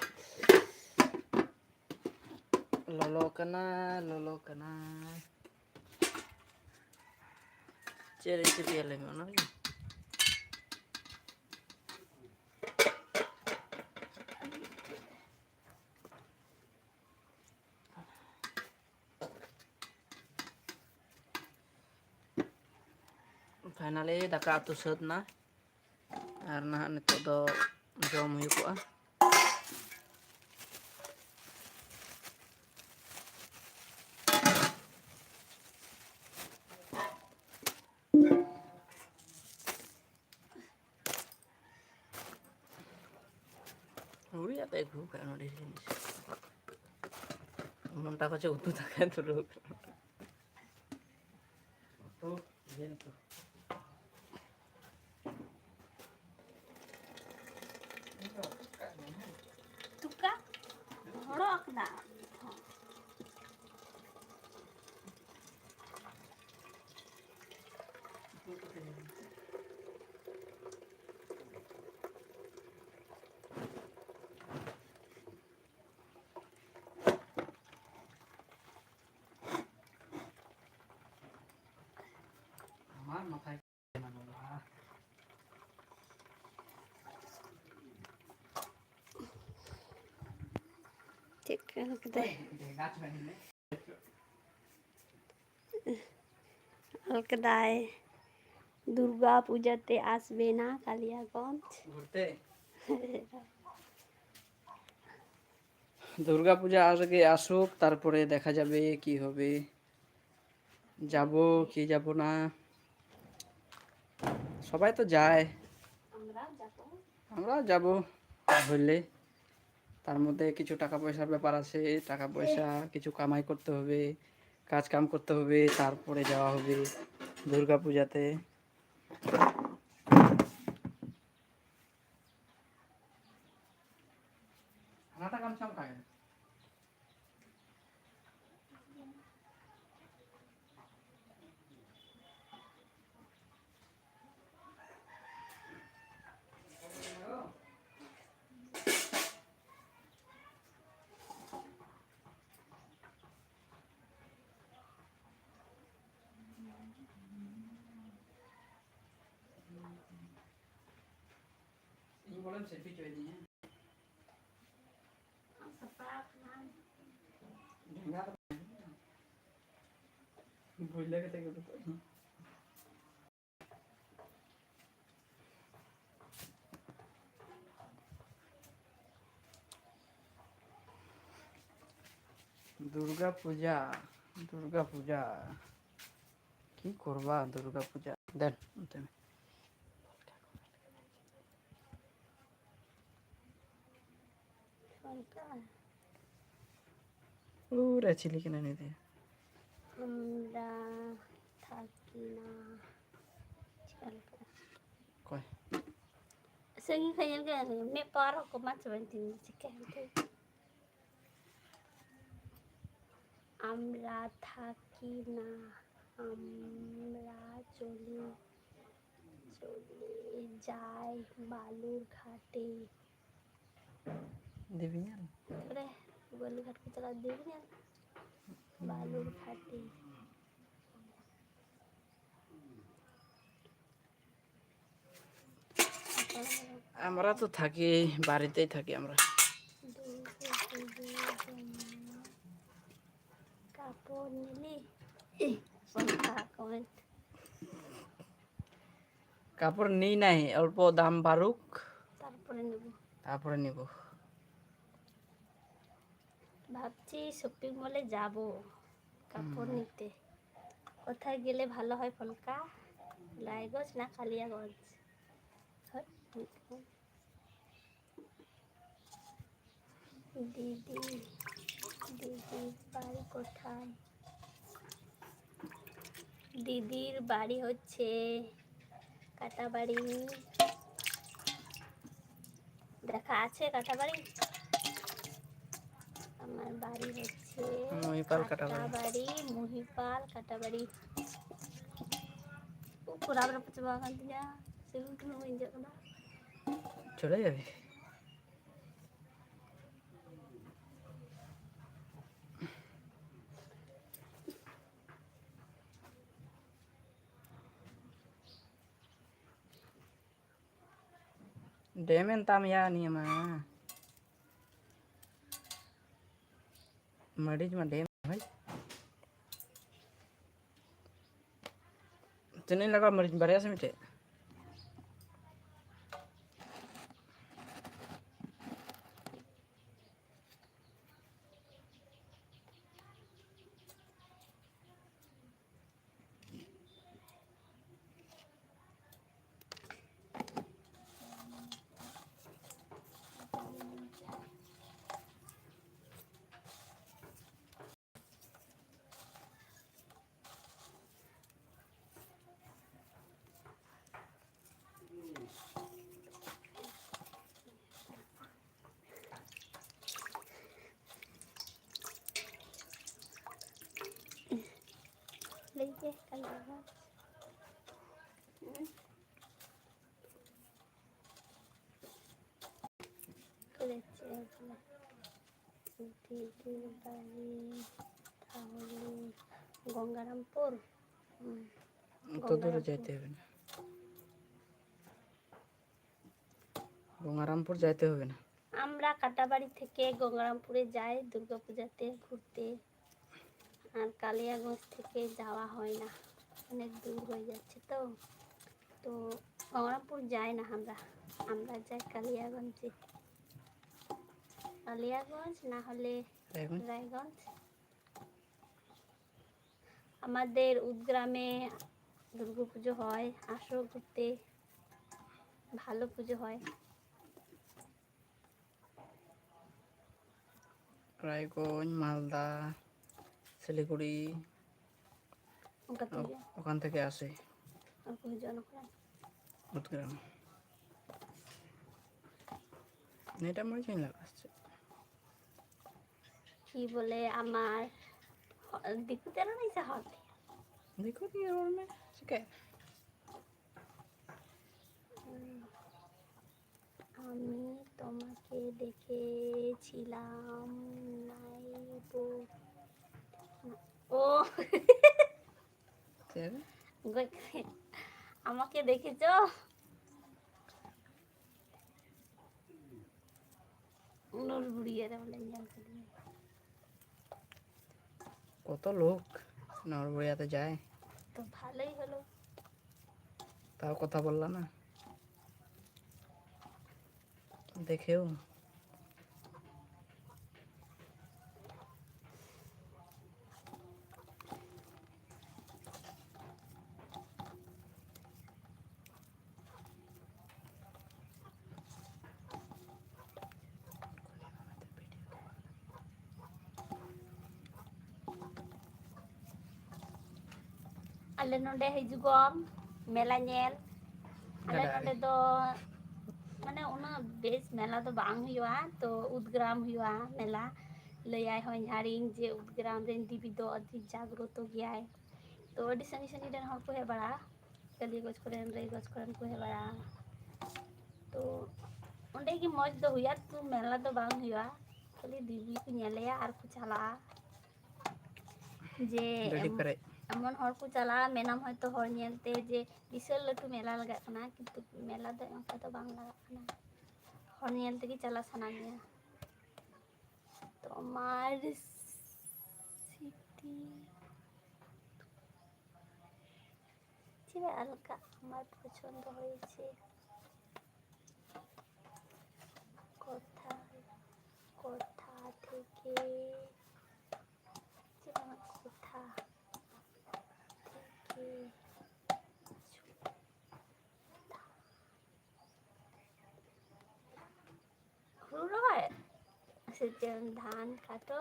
ᱞᱚᱞᱚ ᱠᱟᱱᱟ, ᱞᱚᱞᱚ ᱠᱟᱱᱟ᱾ ᱪᱮᱫ ᱨᱮ ᱥᱤᱯᱤᱭᱟ ᱞᱟᱹᱭ ᱢᱮ, ᱚᱱᱟ ᱜᱮ? ᱯᱷᱟᱭᱱᱟᱞᱤ ᱫᱟᱠᱟ ᱩᱛᱩ ᱥᱟᱹᱛ ᱮᱱᱟ᱾ ᱟᱨ ᱱᱟᱦᱟᱜ ᱱᱤᱛᱚᱜ ᱫᱚ ᱡᱚᱢ ᱦᱩᱭᱩᱜᱚᱜᱼᱟ᱾ ᱦᱩᱲᱩ ᱟᱛᱮ ᱟᱹᱜᱩ ᱠᱟᱜ ᱱᱚᱰᱮ ᱡᱤᱱᱤᱥ᱾ ᱱᱚᱱᱴᱟ ᱠᱚ ᱪᱚ ᱩᱛᱩ ᱫᱟᱠᱟ ᱫᱷᱩᱨᱟᱹᱣ ᱠᱟᱱᱟ᱾ ᱩᱛᱩ, ᱡᱤᱞ ᱩᱛᱩ᱾ ᱛᱩᱠᱟ ᱦᱚᱲᱚᱜ ᱠᱟᱱᱟ᱾ ᱪᱮᱫ ᱠᱚ ᱠᱮᱫᱟᱭ? ᱚᱞ ᱠᱮᱫᱟᱭ, ᱫᱩᱨᱜᱟ ᱯᱩᱡᱟᱹ ᱛᱮ ᱟᱥᱵᱮᱱᱟ ᱠᱟᱞᱤᱭᱟᱜᱚᱸᱡᱽ᱾ ᱜᱷᱩᱨᱛᱮ᱾ দুর্গা পূজা আগে আসুক, তারপরে দেখা যাবে কি হবে, যাব কি যাব না। সবাই তো যায়। আমরা যাব। আমরা যাব, হইলে তার মধ্যে কিছু টাকা পয়সার ব্যাপার আছে। টাকা পয়সা কিছু কামাই করতে হবে, কাজ কাম করতে হবে, তারপরে যাওয়া হবে দুর্গা পূজাতে। ᱤᱧ ᱵᱚᱞᱮᱢ selfie ᱦᱚᱪᱚᱭᱫᱤᱧᱟ᱾ ᱰᱮᱸᱜᱟ ᱫᱚ ᱵᱟᱹᱧ ᱵᱩᱡᱽ ᱞᱮ ᱠᱟᱛᱮ ᱜᱮ ᱩᱰᱩᱠᱚᱜ ᱤᱧ᱾ ᱫᱩᱨᱜᱟ ᱯᱩᱡᱟ, ᱫᱩᱨᱜᱟ ᱯᱩᱡᱟ᱾ কি করবা দুর্গা পূজা? দেন, অন্তে ᱢᱮ᱾ ᱩᱨᱮ ᱪᱤᱞᱤ ᱠᱟᱱᱟ ᱱᱩᱭ ᱫᱚ? ᱟᱢᱨᱟ ᱛᱷᱟᱠᱤᱱᱟ᱾ ᱪᱮᱫ ᱞᱮᱠᱟ? ᱚᱠᱚᱭ? ᱥᱟᱺᱜᱤᱧ ᱠᱷᱚᱱ ᱧᱮᱞ ᱠᱮᱫᱟ ᱞᱤᱧ, ᱢᱮᱫ ᱯᱟᱣᱟᱨ ᱦᱚᱸ ᱠᱚᱢᱟ ᱪᱟᱵᱟᱭᱮᱱ ᱛᱤᱧᱟ, ᱪᱤᱠᱟᱹᱭᱮᱱ ᱛᱤᱧ? ᱟᱢᱨᱟ ᱛᱷᱟᱠᱤᱱᱟ, ᱟᱢᱨᱟ ᱪᱚᱞᱤ, ᱪᱚᱞᱤ ᱡᱟᱭ ᱵᱟᱞᱩᱨ ᱜᱷᱟᱴᱮ᱾ ᱫᱮᱵᱤᱧᱟᱞ᱾ ᱚᱸᱰᱮ ᱵᱟᱞᱩᱨ ᱜᱷᱟᱴ ᱠᱚ ᱪᱟᱞᱟᱜ ᱫᱮᱵᱤᱧᱟᱞ᱾ ᱵᱟᱞᱩᱨ ᱜᱷᱟᱴᱮ᱾ আমরা তো থাকি, বাড়িতেই থাকি আমরা। কাপড় নিলি? এই, সব comment। কাপড় নেই নাই, অল্প দাম বাড়ুক। তারপরে নেব। তারপরে নেব। ভাবছি শপিং মলে যাব কাপড় হুম। নিতে। কোথায় গেলে ভালো হয় ফলকা? রায়গঞ্জ না কালিয়াগঞ্জ? হয়। দিদি, দিদির বাড়ি কোথায়? দিদির বাড়ি হচ্ছে কাটাবাড়ি। দেখা আছে কাটাবাড়ি? আমার বাড়ি হচ্ছে মহিপাল কাটাবাড়ি। কাটাবাড়ি, মহিপাল কাটাবাড়ি। ᱩᱠᱩᱨ ᱟᱵᱨᱟ ᱯᱟᱪᱷᱮ ᱵᱟᱝ ᱠᱟᱱ ᱛᱤᱧᱟ, ᱥᱤᱞᱩᱱ ᱴᱩᱞᱩᱱ ᱵᱟᱹᱧ ᱡᱚᱜ ᱠᱟᱱᱟ᱾ ᱪᱚᱞᱮ ᱡᱟᱵᱮ᱾ ᱰᱮᱢ ᱮᱱ ᱛᱟᱢ ᱭᱟ ᱱᱤᱭᱟᱹ ᱢᱟ᱾ ᱢᱟᱹᱨᱤᱪ ᱢᱟ ᱰᱮᱢ ᱵᱷᱟᱭ᱾ ᱛᱤᱱᱟᱹᱜ ᱤᱧ ᱞᱟᱜᱟᱣᱟ ᱢᱟᱹᱨᱤᱪ? ᱵᱟᱨᱭᱟ ᱥᱮ ᱢᱤᱫᱴᱮᱡ? ᱞᱟᱹᱭ ᱯᱮ, ᱠᱟᱞᱤᱭᱟᱜᱚᱸᱡᱽ᱾ ᱦᱩᱸ᱾ ᱠᱚᱞᱮᱡᱽ ᱪᱮᱫ ᱮᱢ ᱪᱟᱞᱟᱜᱼᱟ? ᱫᱤᱫᱤ ᱵᱟᱲᱤ ᱛᱟᱦᱚᱞᱮ ᱜᱚᱝᱜᱟᱨᱟᱢᱯᱩᱨ᱾ ᱦᱩᱸ᱾ ᱛᱚ ᱫᱩᱨ ᱜᱚᱝᱜᱟᱨᱟᱢᱯᱩᱨ᱾ ᱡᱟᱭᱛᱮ ᱦᱩᱭᱱᱟ᱾ গঙ্গারামপুর যাইতে হবে না। আমরা কাটাবাড়ি থেকে গঙ্গারামপুরে যাই দুর্গা পূজাতে ঘুরতে। আর কালিয়াগঞ্জ থেকে যাওয়া হয় না, অনেক দূর হয়ে যাচ্ছে তো। তো গঙ্গারামপুর যাই না আমরা, আমরা যাই কালিয়াগঞ্জে। কালিয়াগঞ্জ, না হলে রায়গঞ্জ। রায়গঞ্জ। আমাদের উদগ্রামে দুর্গা পুজো হয়, আসো ঘুরতে, ভালো পুজো হয়। রায়গঞ্জ, মালদা, শিলিগুড়ি, ᱚᱱᱠᱟ ᱛᱮᱜᱮ᱾ ᱚ-, ᱚᱠᱟᱱ ᱛᱮᱜᱮ ᱟᱥᱮ? ᱟᱨ ᱠᱚ ᱦᱤᱡᱩᱜᱼᱟ ᱚᱱᱟ ᱠᱚᱨᱮ᱾ ᱩᱫᱽᱜᱨᱟᱢ᱾ ᱱᱮᱴᱟ ᱢᱚᱡᱽ ᱧᱮᱞᱚᱜ ᱟᱥᱮ? কি বলে আমার হ-, ᱫᱤᱠᱩ ᱛᱮ ᱨᱚᱲ ᱢᱮ ᱥᱮ ᱦᱚᱲ ᱛᱮ? ᱫᱤᱠᱩ ᱛᱮᱜᱮ ᱨᱚᱲ ᱢᱮ, ᱪᱤᱠᱟᱹᱭᱟ? আমি তোমাকে দেখেছিলাম, নাই বো-, ও। ᱪᱮᱫ? ᱜᱚᱡ ᱠᱟᱛᱮ, আমাকে দেখেছো? ᱱᱚᱨᱵᱩᱲᱤᱭᱟᱹ ᱨᱮ ᱵᱚᱞᱮ ᱧᱮᱞ ᱠᱮᱫᱮᱭᱟ। কত লোক নরবরিয়াতে যায়। তো ভালোই হলো। তাও কথা বললা না। দেখেও। ᱟᱞᱮ ᱱᱚᱰᱮ ᱦᱤᱡᱩᱜᱚᱜ ᱢᱮᱞᱟ ᱧᱮᱞ᱾ ᱟᱞᱮ ᱜᱟᱰᱟ ᱟᱲᱮ᱾ ᱱᱚᱰᱮ ᱫᱚ ᱢᱟᱱᱮ ᱩᱱᱟᱹᱜ ᱵᱮᱥ ᱢᱮᱞᱟ ᱫᱚ ᱵᱟᱝ ᱦᱩᱭᱩᱜᱼᱟ, ᱛᱚ ᱩᱫᱽᱜᱨᱟᱢ ᱦᱩᱭᱩᱜᱼᱟ ᱢᱮᱞᱟ᱾ ᱞᱟᱹᱭᱟᱭ ᱦᱚᱧᱦᱟᱨᱤᱧ ᱡᱮ ᱩᱫᱽᱜᱨᱟᱢ ᱨᱮᱱ ᱫᱮᱵᱤ ᱫᱚ ᱟᱹᱰᱤ ᱡᱟᱜᱽᱨᱚᱛᱚ ᱜᱮᱭᱟᱭ, ᱛᱚ ᱟᱹᱰᱤ ᱥᱟᱺᱜᱤᱧ ᱥᱟᱺᱜᱤᱧ ᱨᱮᱱ ᱦᱚᱲ ᱠᱚ ᱦᱮᱡ ᱵᱟᱲᱟᱜᱼᱟ, ᱠᱟᱹᱞᱤᱭᱟᱹᱜᱚᱸᱡᱽ ᱠᱚᱨᱮᱱ, ᱨᱟᱭᱜᱚᱸᱡᱽ ᱠᱚᱨᱮᱱ ᱠᱚ ᱦᱮᱡ ᱵᱟᱲᱟᱜᱼᱟ᱾ ᱛᱚ ᱚᱸᱰᱮ ᱜᱮ ᱢᱚᱡᱽ ᱫᱚ ᱦᱩᱭᱩᱜᱼᱟ, ᱛᱚ ᱢᱮᱞᱟ ᱫᱚ ᱵᱟᱝ ᱦᱩᱭᱩᱜᱼᱟ, ᱠᱷᱟᱹᱞᱤ ᱫᱮᱵᱤ ᱠᱚ ᱧᱮᱞᱮᱭᱟ ᱟᱨ ᱠᱚ ᱪᱟᱞᱟᱜᱼᱟ᱾ ᱡᱮ ᱜᱟᱹᱰᱤ ᱮᱢ-, ᱯᱮᱨᱮᱡ᱾ ᱮᱢᱚᱱ ᱦᱚᱲ ᱠᱚ ᱪᱟᱞᱟᱜᱼᱟ, ᱢᱮᱱᱟᱢ ᱦᱚᱭᱛᱚ ᱦᱚᱲ ᱧᱮᱞᱛᱮ ᱡᱮ ᱵᱤᱥᱟᱞ ᱞᱟᱹᱴᱩ ᱢᱮᱞᱟ ᱞᱟᱜᱟᱜ ᱠᱟᱱᱟ, ᱠᱤᱱᱛᱩ ᱢᱮᱞᱟ ᱫᱚ ᱚᱱᱠᱟ ᱫᱚ ᱵᱟᱝ ᱞᱟᱜᱟᱜ ᱠᱟᱱᱟ, ᱦᱚᱲ ᱧᱮᱞ ᱛᱮᱜᱮ ᱪᱟᱞᱟᱜ ᱥᱟᱱᱟ ᱢᱮᱭᱟ᱾ ᱛᱚᱢᱟᱨ ᱥᱤᱴᱤ ᱪᱮᱫᱟᱜ ᱟᱞᱜᱟ? আমার পছন্দ হয়েছে। কোথায়? ᱠᱚᱛᱷᱟ ᱛᱷᱮᱠᱮ, ᱪᱮᱫ ᱵᱟᱝ, ᱠᱚᱛᱷᱟ ᱛᱷᱮᱠᱮ᱾ ᱦᱩᱲᱩ ᱨᱚᱦᱚᱭ ᱥᱮ ᱪᱮᱫ? ᱫᱷᱟᱱ ᱠᱟᱴᱚ,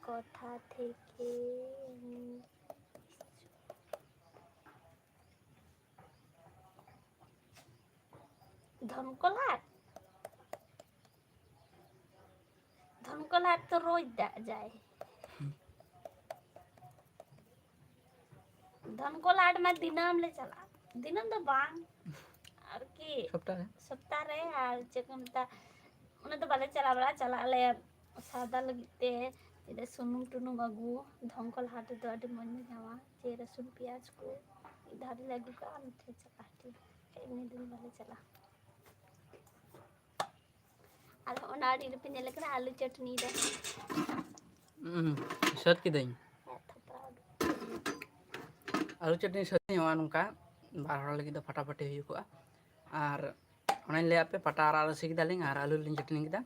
ᱠᱚᱛᱷᱟ ᱛᱷᱮᱠᱮ᱾ ᱫᱷᱚᱱᱠᱚᱞ ᱦᱟᱴ, ᱫᱷᱚᱱᱠᱚᱞ ᱦᱟᱴ ᱛᱚ ᱨᱳᱡᱽ ᱫᱟᱜ ᱡᱟᱭ᱾ ᱫᱷᱚᱱᱠᱚᱞ ᱦᱟᱴ ᱢᱟ ᱫᱤᱱᱟᱹᱢ ᱞᱮ ᱪᱟᱞᱟᱜᱼᱟ, ᱫᱤᱱᱟᱹᱢ ᱫᱚ ᱵᱟᱝ ᱟᱨᱠᱤ, ᱥᱚᱯᱛᱟᱦᱚ ᱨᱮ? ᱥᱚᱯᱛᱟᱦᱚ ᱨᱮ᱾ ᱟᱨ ᱪᱮᱫ ᱠᱚ ᱢᱮᱛᱟᱜᱼᱟ, ᱩᱱᱟᱹᱜ ᱫᱚ ᱵᱟᱞᱮ ᱪᱟᱞᱟᱣ ᱵᱟᱲᱟᱜᱼᱟ, ᱪᱟᱞᱟᱜ ᱟᱞᱮ ᱥᱟᱣᱫᱟ ᱞᱟᱹᱜᱤᱫ ᱛᱮ, ᱪᱮᱫ ᱥᱩᱱᱩᱢ ᱴᱩᱱᱩᱢ ᱟᱹᱜᱩ, ᱫᱷᱚᱱᱠᱚᱞ ᱦᱟᱴ ᱨᱮᱫᱚ ᱟᱹᱰᱤ ᱢᱚᱡᱽ ᱞᱮ ᱧᱟᱢᱟ᱾ ᱡᱮ ᱨᱟᱹᱥᱩᱱ ᱯᱮᱸᱭᱟᱡᱽ ᱠᱚ ᱢᱤᱫ ᱫᱷᱟᱣ ᱨᱮᱞᱮ ᱟᱹᱜᱩ ᱠᱟᱜᱼᱟ, ᱱᱚᱛᱮ ᱪᱟᱞᱟᱜᱼᱟ, ᱴᱷᱤᱠ, ᱮᱢᱱᱤ ᱫᱤᱱ ᱵᱟᱞᱮ ᱪᱟᱞᱟᱜᱼᱟ᱾ ᱟᱨ ᱦᱚᱸᱜᱼᱚ ᱱᱟ ᱟᱹᱰᱤ ᱨᱮᱯᱮ ᱧᱮᱞ ᱠᱟᱱᱟ ᱟᱹᱞᱩ ᱪᱟᱹᱴᱱᱤ ᱨᱮ᱾ ᱦᱩᱸ, ᱥᱟᱹᱛ ᱠᱤᱫᱟᱹᱧ᱾ ᱦᱮᱸ, ᱛᱷᱚᱯᱨᱟᱣ ᱩᱰᱩᱠ᱾ ᱟᱹᱞᱩ ᱪᱟᱹᱴᱱᱤ ᱥᱟᱹᱛ ᱤᱧ ᱱᱚᱜᱼᱚ ᱱᱚᱝᱠᱟ ᱵᱟᱨ ᱦᱚᱲ ᱞᱟᱹᱜᱤᱫ ᱫᱚ ᱯᱷᱟᱴᱟᱯᱷᱟᱴᱤ ᱦᱩᱭ ᱠᱚᱜᱼᱟ᱾ ᱟᱨ ᱚᱱᱮᱧ ᱞᱟᱹᱭᱟᱫ ᱯᱮ, ᱯᱟᱴᱟ ᱟᱨᱟᱜ ᱨᱟᱥᱮ ᱠᱮᱫᱟᱞᱤᱧ ᱟᱨ ᱟᱹᱞᱩ ᱞᱤᱧ ᱪᱟᱹᱴᱱᱤ ᱠᱮᱫᱟ᱾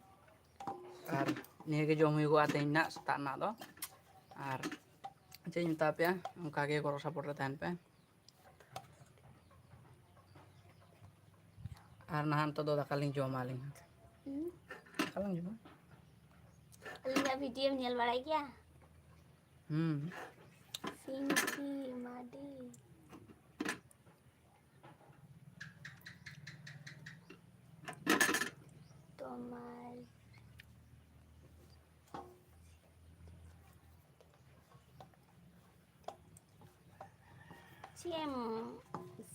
ᱟᱨ ᱱᱤᱭᱟᱹ ᱜᱮ ᱡᱚᱢ ᱦᱩᱭᱩᱜᱼᱟ ᱛᱮᱦᱮᱧ ᱨᱮᱱᱟᱜ ᱥᱮᱛᱟᱜ ᱨᱮᱱᱟᱜ ᱫᱚ᱾ ᱟᱨ ᱪᱮᱫ ᱤᱧ ᱢᱮᱛᱟ ᱯᱮᱭᱟ, ᱚᱱᱠᱟ ᱜᱮ ᱜᱚᱲᱚ ᱥᱟᱯᱚᱨᱴ ᱨᱮ ᱛᱟᱦᱮᱱ ᱯᱮ᱾ ᱟᱨ ᱱᱟᱦᱟᱜ ᱱᱤᱛᱚᱜ ᱫᱚ ᱫᱟᱠᱟ ᱞᱤᱧ ᱡᱚᱢᱟ ᱟᱹᱞᱤᱧ ᱦᱚᱸ᱾ ᱦᱩᱸ᱾ ᱫᱟᱠᱟ ᱞᱤᱧ ᱡᱚᱢᱟ᱾ ᱟᱹᱞᱤᱧᱟᱜ ᱵᱷᱤᱰᱤᱭᱳᱢ ᱧᱮᱞ ᱵᱟᱲᱟᱭ ᱜᱮᱭᱟ? ᱦᱩᱸ᱾ ᱯᱤᱝᱠᱤ ᱢᱟᱨᱰᱤ᱾ ᱛᱚᱢᱟᱨ ᱪᱮᱫ ᱮᱢ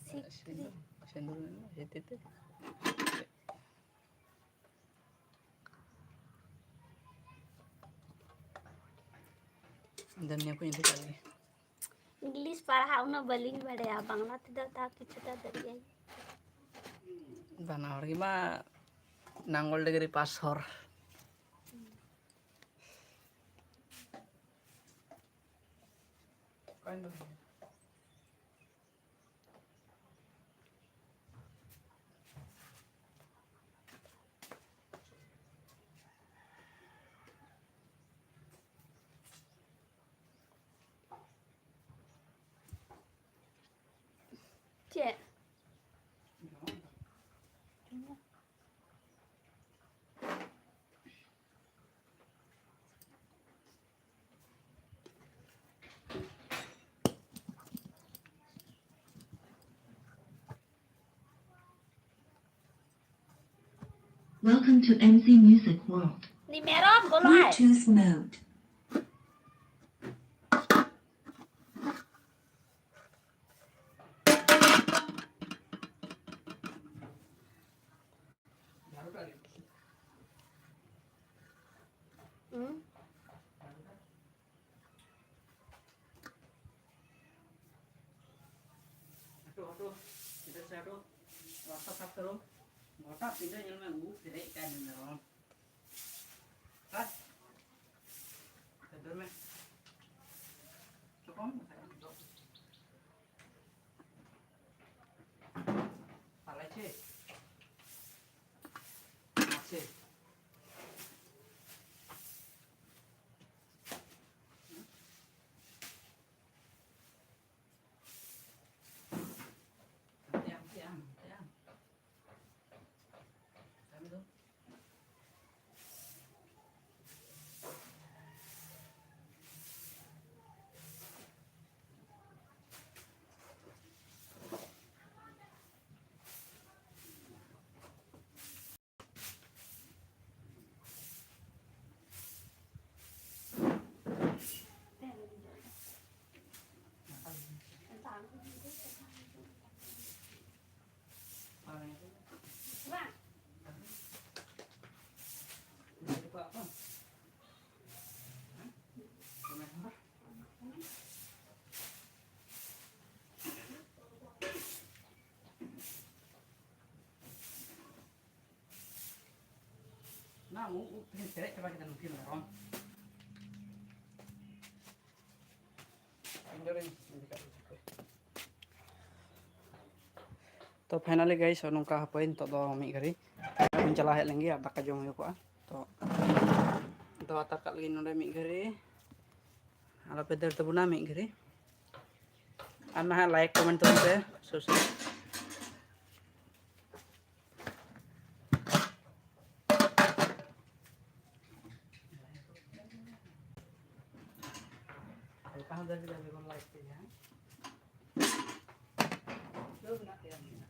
ᱥᱤᱠᱲᱤ? ᱥᱤᱸᱫᱩᱨ, ᱥᱤᱸᱫᱩᱨ ᱢᱮᱱᱟᱜᱼᱟ, ᱦᱮᱸ, ᱛᱤ ᱛᱮ᱾ ᱫᱩᱱᱭᱟᱹ ᱠᱚ ᱤᱫᱤ ᱠᱟᱜ ᱞᱮ᱾ ᱤᱝᱞᱤᱥ ᱯᱟᱲᱦᱟᱜ ᱩᱱᱟᱹᱜ ᱵᱟᱹᱞᱤᱧ ᱵᱟᱲᱟᱭᱟ, ᱵᱟᱝᱞᱟ ᱛᱮᱫᱚ ᱛᱟᱣ ᱠᱤᱪᱷᱩᱴᱟ ᱫᱟᱲᱮᱭᱟᱜᱼᱟᱹᱧ᱾ ᱵᱟᱱᱟ ᱦᱚᱲ ᱜᱮᱢᱟ ᱱᱟᱝᱜᱚᱞ ᱰᱤᱜᱽᱨᱤ ᱯᱟᱥ ᱦᱚᱲ᱾ ᱪᱮᱫ? Welcome to M Z Music World. ᱩᱱᱤ ᱢᱮᱨᱚᱢ ᱵᱚᱞᱚᱜᱼᱟᱭ᱾ Bluetooth mode. ᱦᱩᱸ᱾ ᱦᱟᱹᱴᱩ, ᱦᱟᱹᱴᱩ, ᱪᱮᱫᱟᱜ ᱥᱮ ᱦᱟᱹᱴᱩ, ᱨᱟᱥᱛᱟ ᱥᱟᱯ ᱠᱟᱨᱚ, ᱜᱚᱴᱟ ᱯᱤᱸᱰᱟᱹ ᱧᱮᱞ ᱢᱮ, ᱩᱵ ᱯᱮᱨᱮᱡ ᱠᱟᱭ ᱢᱮ ᱢᱮᱨᱚᱢ᱾ ᱦᱮᱸ? ᱫᱟᱹᱲ ᱢᱮ᱾ ᱪᱚᱠᱚᱢ ᱢᱮ᱾ ᱯᱟᱞᱮ ᱪᱮ? ᱢᱟᱪᱮ᱾ ᱦᱟᱱᱛᱮ ᱟᱢ, ᱦᱟᱱᱛᱮ ᱟᱢ, ᱦᱟᱱᱛᱮ ᱟᱢ᱾ ᱠᱟᱹᱢᱤ ᱫᱚ᱾ ᱚᱱᱟ ᱩᱵ ᱩᱵ ᱛᱮᱜᱮᱧ ᱯᱮᱨᱮᱡ ᱪᱟᱵᱟ ᱠᱮᱫᱟ ᱱᱩᱠᱤᱱ ᱢᱮᱨᱚᱢ᱾ ᱤᱧ ᱫᱚ ᱤᱧ ᱤᱫᱤ ᱠᱟᱜ ᱠᱚᱣᱟ᱾ ᱛᱚ finally guys, ᱱᱚᱝᱠᱟ ᱦᱟᱯᱳᱭ ᱱᱤᱛᱚᱜ ᱫᱚ ᱢᱤᱫ ᱜᱷᱟᱹᱲᱤ ᱤᱧ ᱪᱟᱞᱟᱣ ᱦᱮᱡ ᱞᱮᱱ ᱜᱮ ᱟᱨ ᱫᱟᱠᱟ ᱡᱚᱢ ᱦᱩᱭ ᱠᱚᱜᱼᱟ᱾ ᱛᱚ ᱫᱚᱦᱚ ᱦᱟᱛᱟᱲ ᱠᱟᱜ ᱞᱟᱹᱜᱤᱫ ᱱᱚᱰᱮ ᱢᱤᱫ ᱜᱷᱟᱹᱲᱤ, ᱟᱞᱚᱯᱮ ᱫᱟᱹᱲ ᱛᱟᱵᱚᱱᱟ ᱢᱤᱫ ᱜᱷᱟᱹᱲᱤ᱾ ᱟᱨ ᱱᱟᱦᱟᱜ like comment ᱛᱟᱵᱚᱱ ᱯᱮ᱾ ᱥᱩᱥᱤ᱾ ᱦᱟᱞᱠᱟ ᱦᱚᱸ ᱫᱟᱹᱵᱤ ᱫᱟᱹᱵᱤ ᱵᱚᱱ like ᱛᱮᱜᱮ, ᱦᱮᱸ? ᱫᱟᱹᱵᱤ ᱢᱮᱱᱟᱜ ᱛᱟᱭᱟ ᱩᱱᱤᱭᱟᱜ᱾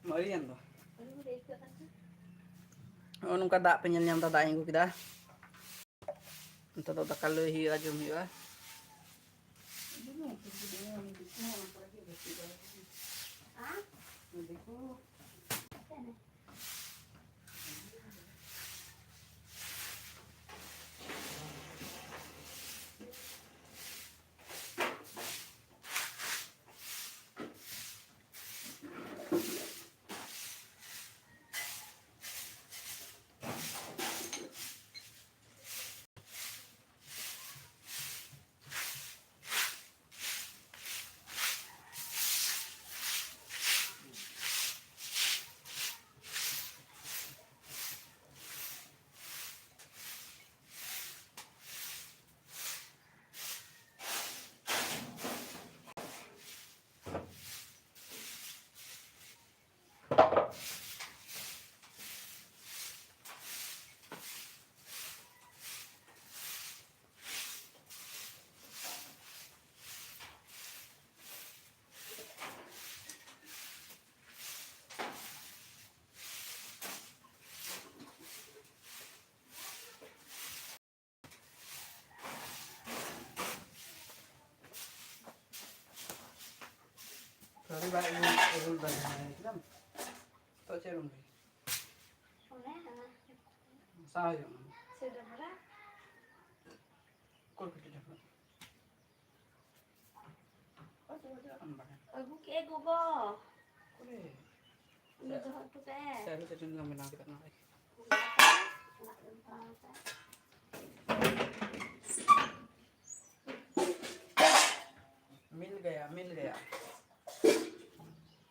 ᱢᱟᱹᱨᱤᱭᱟᱱ ᱫᱚ᱾ ᱱᱚᱜᱼᱚ ᱱᱚᱝᱠᱟ ᱫᱟᱜ ᱯᱮ ᱧᱮᱞ ᱧᱟᱢ ᱮᱫᱟ, ᱫᱟᱜ ᱤᱧ ᱟᱹᱜᱩ ᱠᱮᱫᱟ᱾ ᱱᱤᱛᱚᱜ ᱫᱚ ᱫᱟᱠᱟ ᱞᱩᱭ ᱦᱩᱭᱩᱜᱼᱟ, ᱡᱚᱢ ᱦᱩᱭᱩᱜᱼᱟ᱾ ᱛᱚ ᱪᱮᱫ ᱮᱢ ᱞᱟᱹᱭ? ᱚᱱᱮ ᱚᱱᱟ ᱥᱟᱦᱟ ᱦᱩᱭᱩᱜ ᱠᱟᱱᱟ᱾ ᱥᱮ ᱰᱟᱵᱽᱨᱟ? ᱚᱠᱚᱭ ᱠᱚ ᱪᱮᱫ ᱰᱟᱵᱽᱨᱟ? ᱚᱠᱚᱭ ᱠᱚ ᱪᱮᱫ ᱰᱟᱵᱽᱨᱟ? ᱟᱢ ᱵᱟᱲᱟᱭ᱾ ᱟᱹᱜᱩ ᱠᱮᱫ ᱜᱚᱜᱚ᱾ ᱚᱠᱚᱭ? ᱩᱱᱤ ᱫᱚᱦᱚ ᱦᱚᱴᱚ ᱠᱟᱜ ᱮ᱾ ᱥᱮ ᱟᱹᱞᱩ ᱪᱟᱹᱴᱱᱤ ᱞᱟᱝ ᱵᱮᱱᱟᱣ ᱠᱮᱫᱟ ᱱᱚᱰᱮ᱾ ᱢᱤᱞ ᱜᱟᱭᱟ, ᱢᱤᱞ ᱜᱟᱭᱟ᱾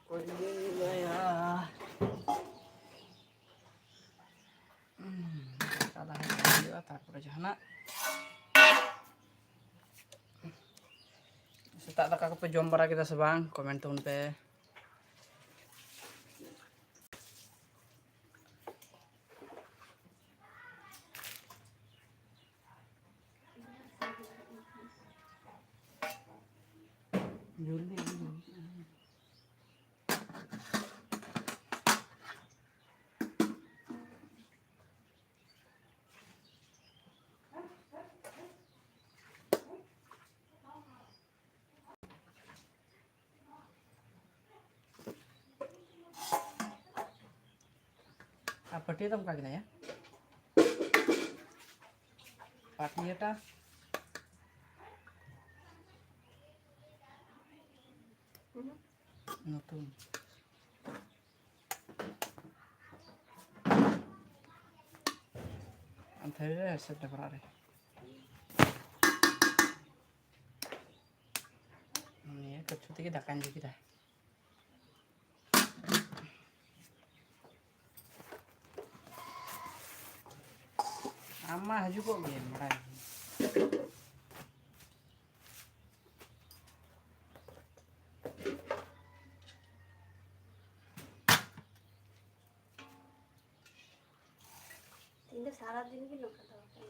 ᱠᱚᱭ ᱢᱤᱞ ᱜᱟᱭᱟ᱾ ᱦᱩᱸ, ᱫᱟᱠᱟ ᱞᱟᱦᱟ ᱡᱚᱢ ᱦᱩᱭᱩᱜᱼᱟ, ᱛᱟᱨᱯᱚᱨᱮ ᱡᱟᱦᱟᱱᱟᱜ᱾ ᱥᱮᱛᱟᱜ ᱫᱟᱠᱟ ᱠᱚᱯᱮ ᱡᱚᱢ ᱵᱟᱲᱟ ᱠᱮᱫᱟ ᱥᱮ ᱵᱟᱝ? ᱠᱚᱢᱮᱱᱴ ᱛᱟᱵᱚᱱ ᱯᱮ᱾ ᱡᱚᱞᱫᱤ ᱟᱹᱜᱩᱭ ᱢᱮ᱾ ᱟᱨ ᱯᱟᱹᱴᱤᱭᱟᱹ ᱫᱚ ᱚᱱᱠᱟ ᱜᱮ ᱫᱟᱭᱟ᱾ ᱯᱟᱹᱴᱤᱭᱟᱹᱴᱟ ᱱᱚᱛᱩᱱ᱾ ᱟᱨ ᱛᱷᱟᱹᱨᱤ ᱨᱮ ᱥᱮ ᱰᱟᱵᱨᱟ ᱨᱮ᱾ ᱱᱤᱭᱟᱹ ᱠᱟᱹᱪᱩ ᱛᱮᱜᱮ ᱫᱟᱠᱟᱧ ᱞᱩ ᱠᱮᱫᱟ᱾ ᱟᱢ ᱢᱟ ᱦᱤᱡᱩᱜᱚᱜ ᱜᱮᱭᱟᱢ, ᱵᱟᱲᱟᱭ᱾ ᱛᱮᱦᱮᱧ ᱫᱚ ᱥᱟᱨᱟ ᱫᱤᱱ ᱜᱮ ᱱᱚᱝᱠᱟ ᱫᱚᱦᱚ ᱠᱟᱜ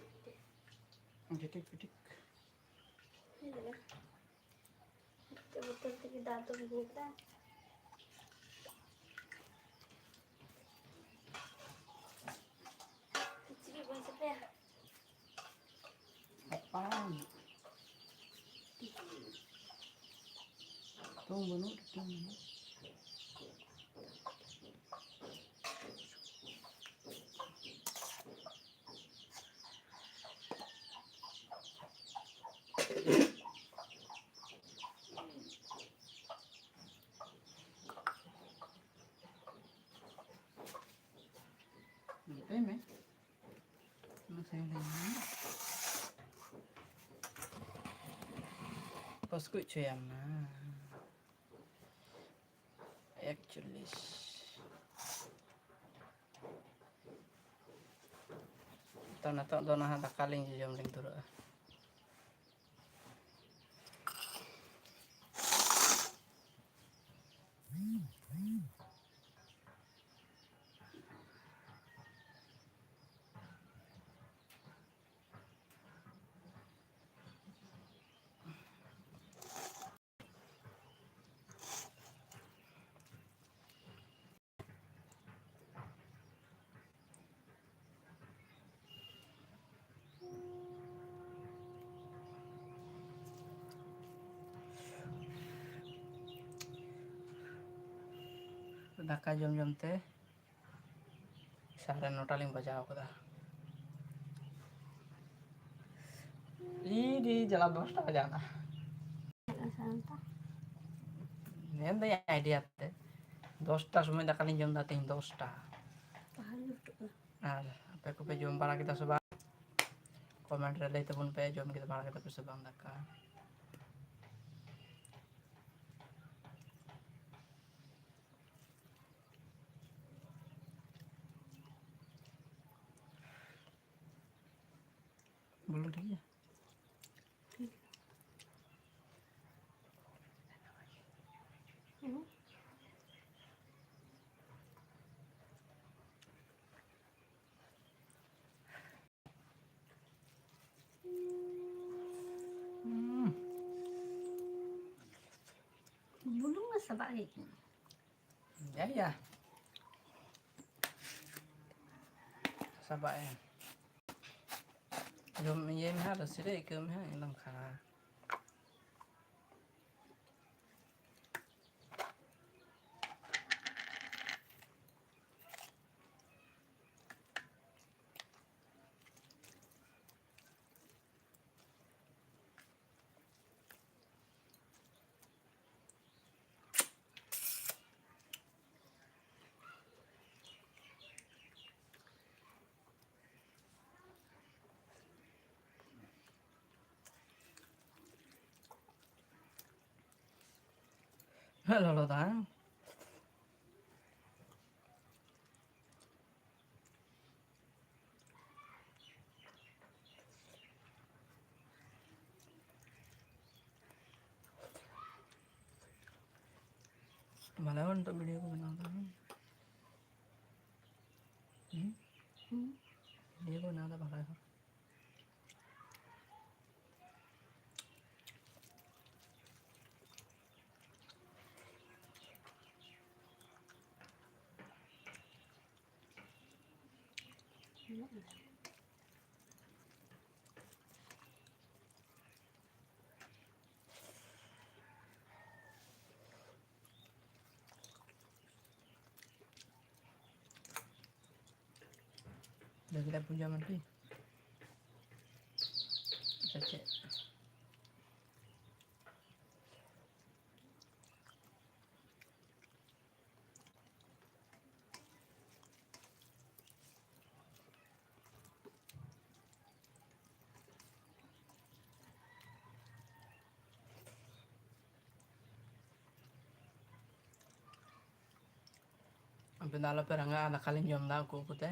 ᱢᱮ᱾ ᱡᱷᱤᱴᱤᱠ ᱯᱤᱴᱤᱠ᱾ ᱦᱮᱸ ᱫᱟᱫᱟ᱾ ᱪᱮᱫ ᱵᱚᱛᱚᱨ ᱛᱮᱜᱮ ᱫᱟᱜ ᱫᱚᱢ ᱧᱩ ᱠᱮᱫᱟ? ᱠᱤᱪᱨᱤᱡ ᱵᱟᱹᱧ ᱥᱟᱯᱷᱟᱭᱟ᱾ ᱜᱟᱯᱟ᱾ ᱛᱩᱝ ᱵᱟᱹᱱᱩᱜ, ᱛᱩᱝ ᱵᱟᱹᱱᱩᱜ᱾ ᱯᱟᱹᱥᱠᱩᱡ ᱪᱷᱩᱭᱟᱢ ᱱᱟ᱾ ᱮᱠᱪᱚᱞᱞᱤᱥ᱾ ᱛᱚ, ᱱᱤᱛᱚᱜ ᱫᱚ ᱱᱟᱦᱟᱜ ᱫᱟᱠᱟ ᱞᱤᱧ ᱡᱚᱡᱚᱢ ᱞᱤᱧ ᱫᱷᱩᱨᱟᱹᱜᱼᱟ᱾ ᱫᱟᱠᱟ ᱡᱚᱢ ᱡᱚᱢ ᱛᱮ ᱥᱟᱲᱮ ᱱᱚᱴᱟ ᱞᱤᱧ ᱵᱟᱡᱟᱣ ᱠᱟᱫᱟ᱾ ᱤ ᱰᱤ ᱡᱟᱞᱟ, ᱫᱚᱥᱴᱟ ᱵᱟᱡᱟᱣ ᱮᱱᱟ᱾ ᱢᱮᱱᱫᱟᱹᱧ ᱟᱭᱰᱤᱭᱟ ᱛᱮ, ᱫᱚᱥᱴᱟ ᱥᱚᱢᱚᱭ ᱫᱟᱠᱟ ᱞᱤᱧ ᱡᱚᱢ ᱮᱫᱟ, ᱛᱮᱦᱮᱧ ᱫᱚᱥᱴᱟ᱾ ᱟᱨ ᱟᱯᱮ ᱠᱚᱯᱮ ᱡᱚᱢ ᱵᱟᱲᱟ ᱠᱮᱫᱟ ᱥᱮ ᱵᱟᱝ? ᱠᱚᱢᱮᱱᱴ ᱨᱮ ᱞᱟᱹᱭ ᱛᱟᱵᱚᱱ ᱯᱮ, ᱡᱚᱢ ᱠᱮᱫᱟ, ᱵᱟᱲᱟ ᱠᱮᱫᱟ ᱯᱮ ᱥᱮ ᱵᱟᱝ ᱫᱟᱠᱟ? ᱵᱩᱞᱩᱝ ᱴᱷᱤᱠ ᱜᱮᱭᱟ? ᱦᱩᱸ᱾ ᱵᱩᱞᱩᱝ ᱢᱟ ᱥᱟᱵᱟᱜ ᱦᱮᱡ ᱮᱱᱟ᱾ ᱭᱟ, ᱭᱟ᱾ ᱥᱟᱵᱟᱜ ᱮ᱾ ᱡᱚᱢ ᱤᱭᱟᱹᱭ ᱢᱮ ᱦᱟᱸᱜ, ᱨᱟᱥᱮ ᱨᱮ ᱟᱹᱭᱠᱟᱹᱣ ᱢᱮ ᱦᱟᱸᱜ, ᱮᱠᱫᱚᱢ ᱠᱷᱟᱨᱟ᱾ ᱞᱚᱞᱚ ᱫᱟ᱾ ᱵᱷᱟᱞᱮ ᱦᱚᱲ ᱱᱤᱛᱚᱜ video ᱠᱚ ᱵᱮᱱᱟᱣ ᱫᱟ᱾ ᱦᱩᱸ? ᱦᱩᱸ᱾ Video ᱠᱚ ᱵᱮᱱᱟᱣ ᱫᱟ ᱵᱷᱟᱞᱮ ᱦᱚᱲ᱾ ᱞᱟᱹᱜᱤᱫ ᱯᱩᱡᱟ ᱢᱟᱱᱰᱤ ᱥᱮ ᱪᱮᱫ? ᱟᱯᱮ ᱫᱚ ᱟᱞᱚᱯᱮ ᱨᱟᱸᱜᱟᱜᱼᱟ, ᱫᱟᱠᱟ ᱞᱤᱧ ᱡᱚᱢ ᱮᱫᱟ ᱩᱠᱩ ᱩᱠᱩᱛᱮ᱾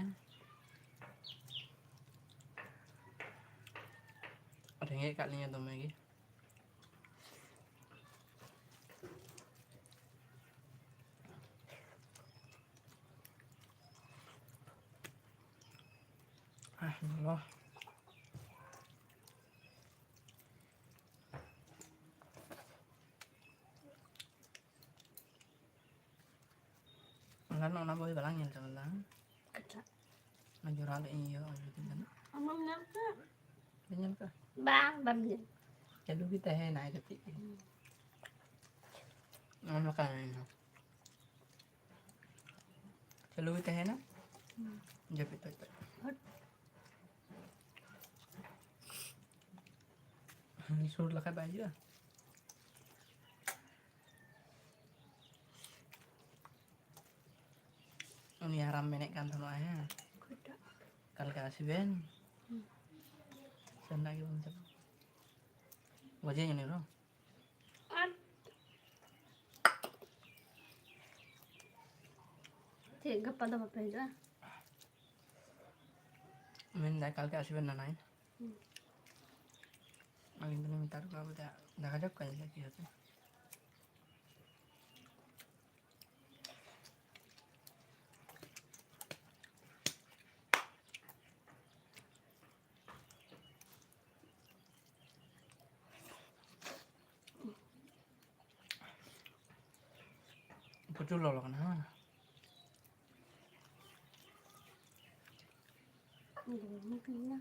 ᱨᱮᱸᱜᱮᱡ ᱟᱠᱟᱫ ᱞᱤᱧᱟ ᱫᱚᱢᱮ ᱜᱮ᱾ ᱟᱦ, ᱞᱚᱞᱚ᱾ ᱦᱚᱞᱟᱱᱚᱜ ᱚᱱᱟ ᱵᱳᱭ ᱵᱟᱞᱟᱝ ᱧᱮᱞ ᱪᱟᱵᱟ ᱞᱮᱫᱟ, ᱦᱮᱸ? ᱚᱠᱟᱴᱟᱜ? ᱚᱱᱟ ᱡᱚᱨᱟ ᱞᱮᱫ ᱤᱧ ᱤᱭᱟᱹ, ᱚᱱᱟ ᱧᱩᱛᱩᱢ ᱠᱟᱱᱟ᱾ ᱟᱢᱮᱢ ᱧᱮᱞ ᱠᱮᱫᱟ? ᱵᱟᱹᱧ ᱧᱮᱞ ᱠᱟᱫᱟ᱾ ᱵᱟᱝ, ᱵᱟᱢ ᱧᱮᱞ᱾ ᱪᱟᱹᱞᱩ ᱜᱮ ᱛᱟᱦᱮᱸᱭᱮᱱᱟ ᱟᱡ ᱠᱟᱹᱴᱤᱡ᱾ ᱚᱱᱟ ᱠᱟᱱ ᱤᱧ ᱦᱚᱸ᱾ ᱪᱟᱹᱞᱩ ᱜᱮ ᱛᱟᱦᱮᱸᱭᱮᱱᱟ᱾ ᱦᱩᱸ᱾ ᱡᱟᱹᱯᱤᱫ ᱛᱚᱡ ᱛᱚᱡ᱾ ᱦᱟᱴ᱾ ᱦᱩᱸ, ᱥᱩᱨ ᱞᱮᱠᱷᱟᱡ ᱵᱟᱭ ᱦᱤᱡᱩᱜᱼᱟ᱾ ᱩᱱᱤ ᱦᱟᱨᱟᱢ ᱢᱮᱱᱮᱫ ᱠᱟᱱ ᱛᱟᱦᱮᱱᱟ, ᱦᱮᱸ? ᱚᱠᱟᱴᱟᱜ? ᱚᱠᱟ ᱞᱮᱠᱟ ᱟᱹᱥᱤᱵᱮᱱ? ᱦᱩᱸ᱾ ᱥᱟᱹᱨᱤᱱᱟᱜ ᱜᱮ ᱵᱟᱝ ᱪᱟᱵᱟᱜ᱾ ᱜᱚᱡᱮᱧ ᱩᱱᱤ ᱫᱚ᱾ ᱟᱨ ᱪᱮᱫ, ᱜᱟᱯᱟ ᱫᱚ ᱵᱟᱯᱮ ᱦᱤᱡᱩᱜᱼᱟ? ᱢᱮᱱᱫᱟ ᱮᱠᱟᱞ ᱜᱮ ᱟᱹᱥᱩᱞᱮᱱ ᱱᱟᱱᱟᱭ᱾ ᱦᱩᱸ᱾ ᱟᱹᱞᱤᱧ ᱫᱚᱞᱤᱧ ᱢᱮᱛᱟ ᱠᱚᱣᱟ, ᱵᱚᱞᱮ, ᱫᱟᱠᱟ ᱡᱚᱢ ᱠᱚ ᱦᱮᱡ ᱞᱮᱱ ᱜᱮᱭᱟ ᱠᱚ᱾ ᱯᱨᱚᱪᱩᱨ ᱞᱚᱞᱚ ᱠᱟᱱᱟ, ᱦᱮᱸ? ᱜᱚᱨᱚᱢ ᱠᱟᱱᱟ᱾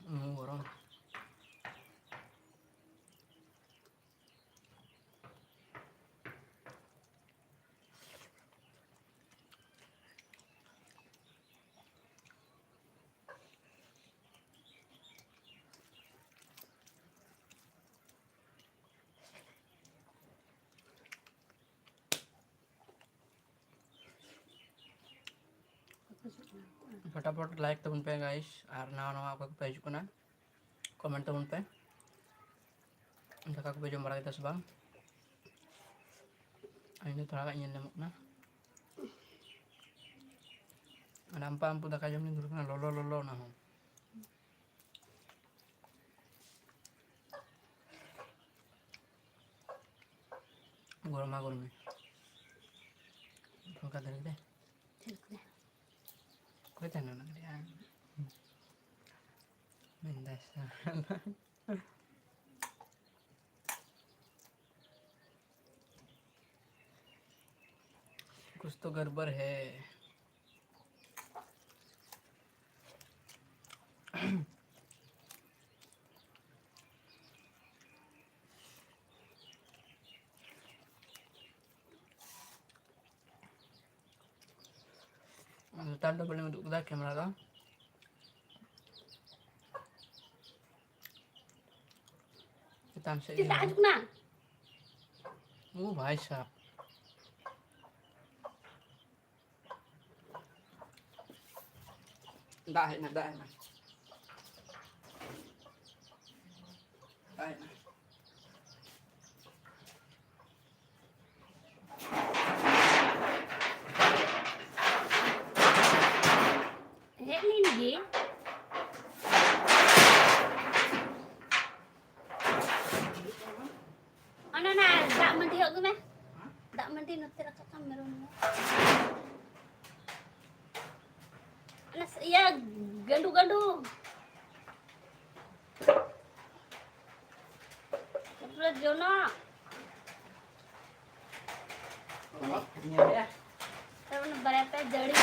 ᱦᱩᱸ, ᱜᱚᱨᱚᱢ᱾ ᱯᱷᱚᱴᱟᱯᱷᱚᱴ like ᱛᱟᱵᱚᱱ ᱯᱮ guys, ᱟᱨ ᱱᱟᱣᱟ ᱱᱟᱣᱟ ᱚᱠᱚᱭ ᱠᱚᱯᱮ ᱦᱤᱡᱩᱜ ᱠᱟᱱᱟ, comment ᱛᱟᱵᱚᱱ ᱯᱮ᱾ ᱫᱟᱠᱟ ᱠᱚᱯᱮ ᱡᱚᱢ ᱵᱟᱲᱟ ᱠᱮᱫᱟ ᱥᱮ ᱵᱟᱝ? ᱤᱧ ᱫᱚ ᱛᱷᱚᱲᱟ ᱜᱟᱱ ᱧᱮᱞ ᱧᱟᱢᱚᱜ ᱠᱟᱱᱟ᱾ ᱟᱨ ᱟᱢᱯᱟ ᱟᱢᱯᱩ ᱫᱟᱠᱟ ᱡᱚᱢ ᱞᱤᱧ ᱫᱩᱲᱩᱵ ᱠᱟᱱᱟ, ᱞᱚᱞᱚ ᱞᱚᱞᱚ ᱚᱱᱟ ᱦᱚᱸ᱾ ᱜᱚᱨᱢᱟ ᱜᱚᱨᱢᱤ᱾ ᱚᱱᱠᱟ ᱫᱟᱲᱮ ᱠᱮᱫᱟᱭ᱾ ᱪᱮᱫ ᱞᱮᱠᱟ? ᱚᱠᱚᱭ ᱛᱟᱦᱮᱱᱟ ᱚᱱᱟ ᱠᱟᱹᱴᱤᱡ? ᱢᱮᱱᱫᱟᱭ ᱥᱟᱞᱟ᱾ कुछ तो गड़बड़ है। ᱱᱮᱛᱟᱨ ᱫᱚ ᱵᱟᱹᱞᱤᱧ ᱩᱫᱩᱜ ᱠᱮᱫᱟ ᱠᱮᱢᱮᱨᱟ ᱫᱚ᱾ ᱪᱮᱛᱟᱱ ᱥᱮᱫ ᱜᱮ ᱪᱮᱫᱟᱜ ᱦᱤᱡᱩᱜ ᱠᱟᱱᱟ? ᱳ ᱵᱷᱟᱭ ᱥᱟᱵ᱾ ᱫᱟᱜ ᱦᱮᱡ ᱮᱱᱟ, ᱫᱟᱜ ᱦᱮᱡ ᱮᱱᱟ᱾ ᱫᱟᱜ ᱦᱮᱡ ᱮᱱᱟ᱾ ᱦᱮᱡ ᱞᱮᱱ ᱜᱮ᱾ ᱚᱱᱟ ᱚᱱᱟ ᱫᱟᱜ ᱢᱟᱹᱰᱤ ᱦᱚᱜ ᱢᱮ᱾ ᱫᱟᱜ ᱢᱟᱹᱰᱤ ᱱᱚᱛᱮ ᱨᱟᱠᱟᱵ ᱠᱟᱜ ᱢᱮ, ᱢᱮᱨᱚᱢ ᱢᱮ᱾ ᱚᱱᱟ ᱤᱭᱟᱹ ᱜᱟᱹᱰᱩ ᱜᱟᱹᱰᱩ᱾ ᱯᱩᱨᱟᱹ ᱡᱚᱱᱚᱜ᱾ ᱛᱟᱨ ᱢᱟᱱᱮ ᱵᱟᱨᱭᱟ ᱯᱮᱭᱟ ᱡᱟᱹᱲᱤ᱾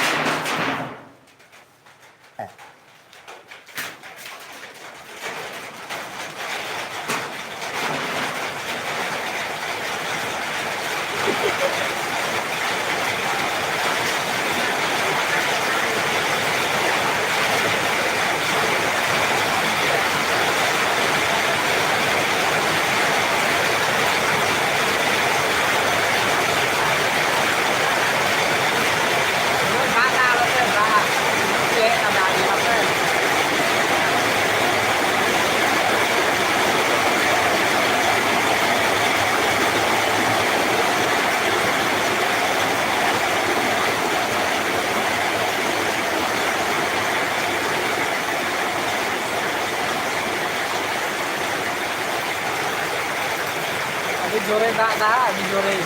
ᱟᱹᱰᱤ ᱡᱳᱨᱮ ᱫᱟᱜ ᱮᱫᱟ, ᱟᱹᱰᱤ ᱡᱳᱨᱮ᱾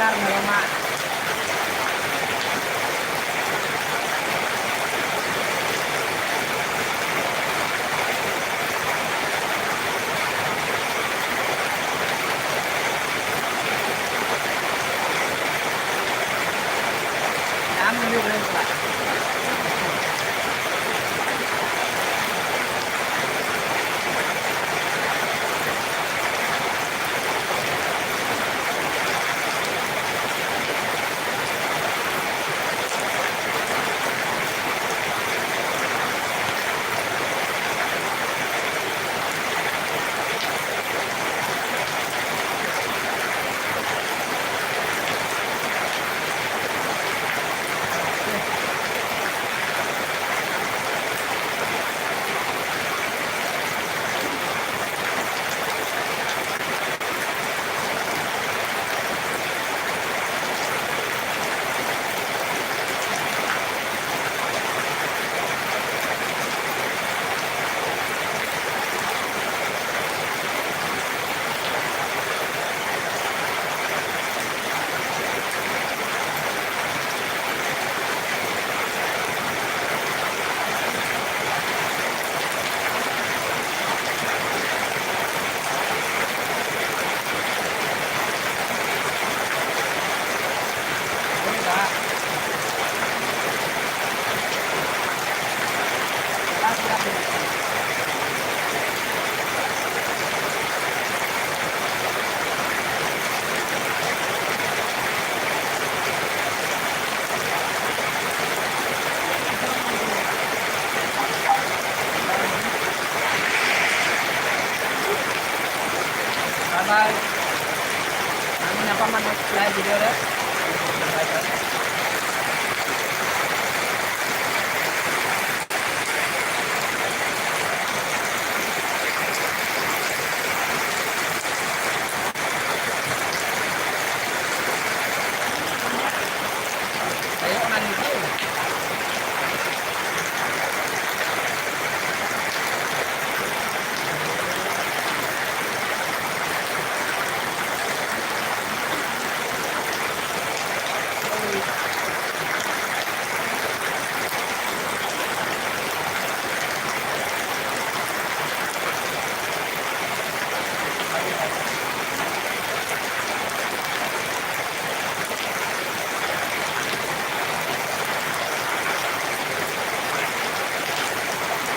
ᱟᱨ ᱢᱮᱨᱚᱢᱟᱜ᱾ ᱧᱟᱢ ᱞᱟᱹᱜᱤᱫ ᱨᱮ ᱪᱟᱞᱟᱜ᱾ Bye bye. ᱟᱨᱦᱚᱸ ᱧᱟᱯᱟᱢᱟ next live video ᱨᱮ᱾ Bye bye.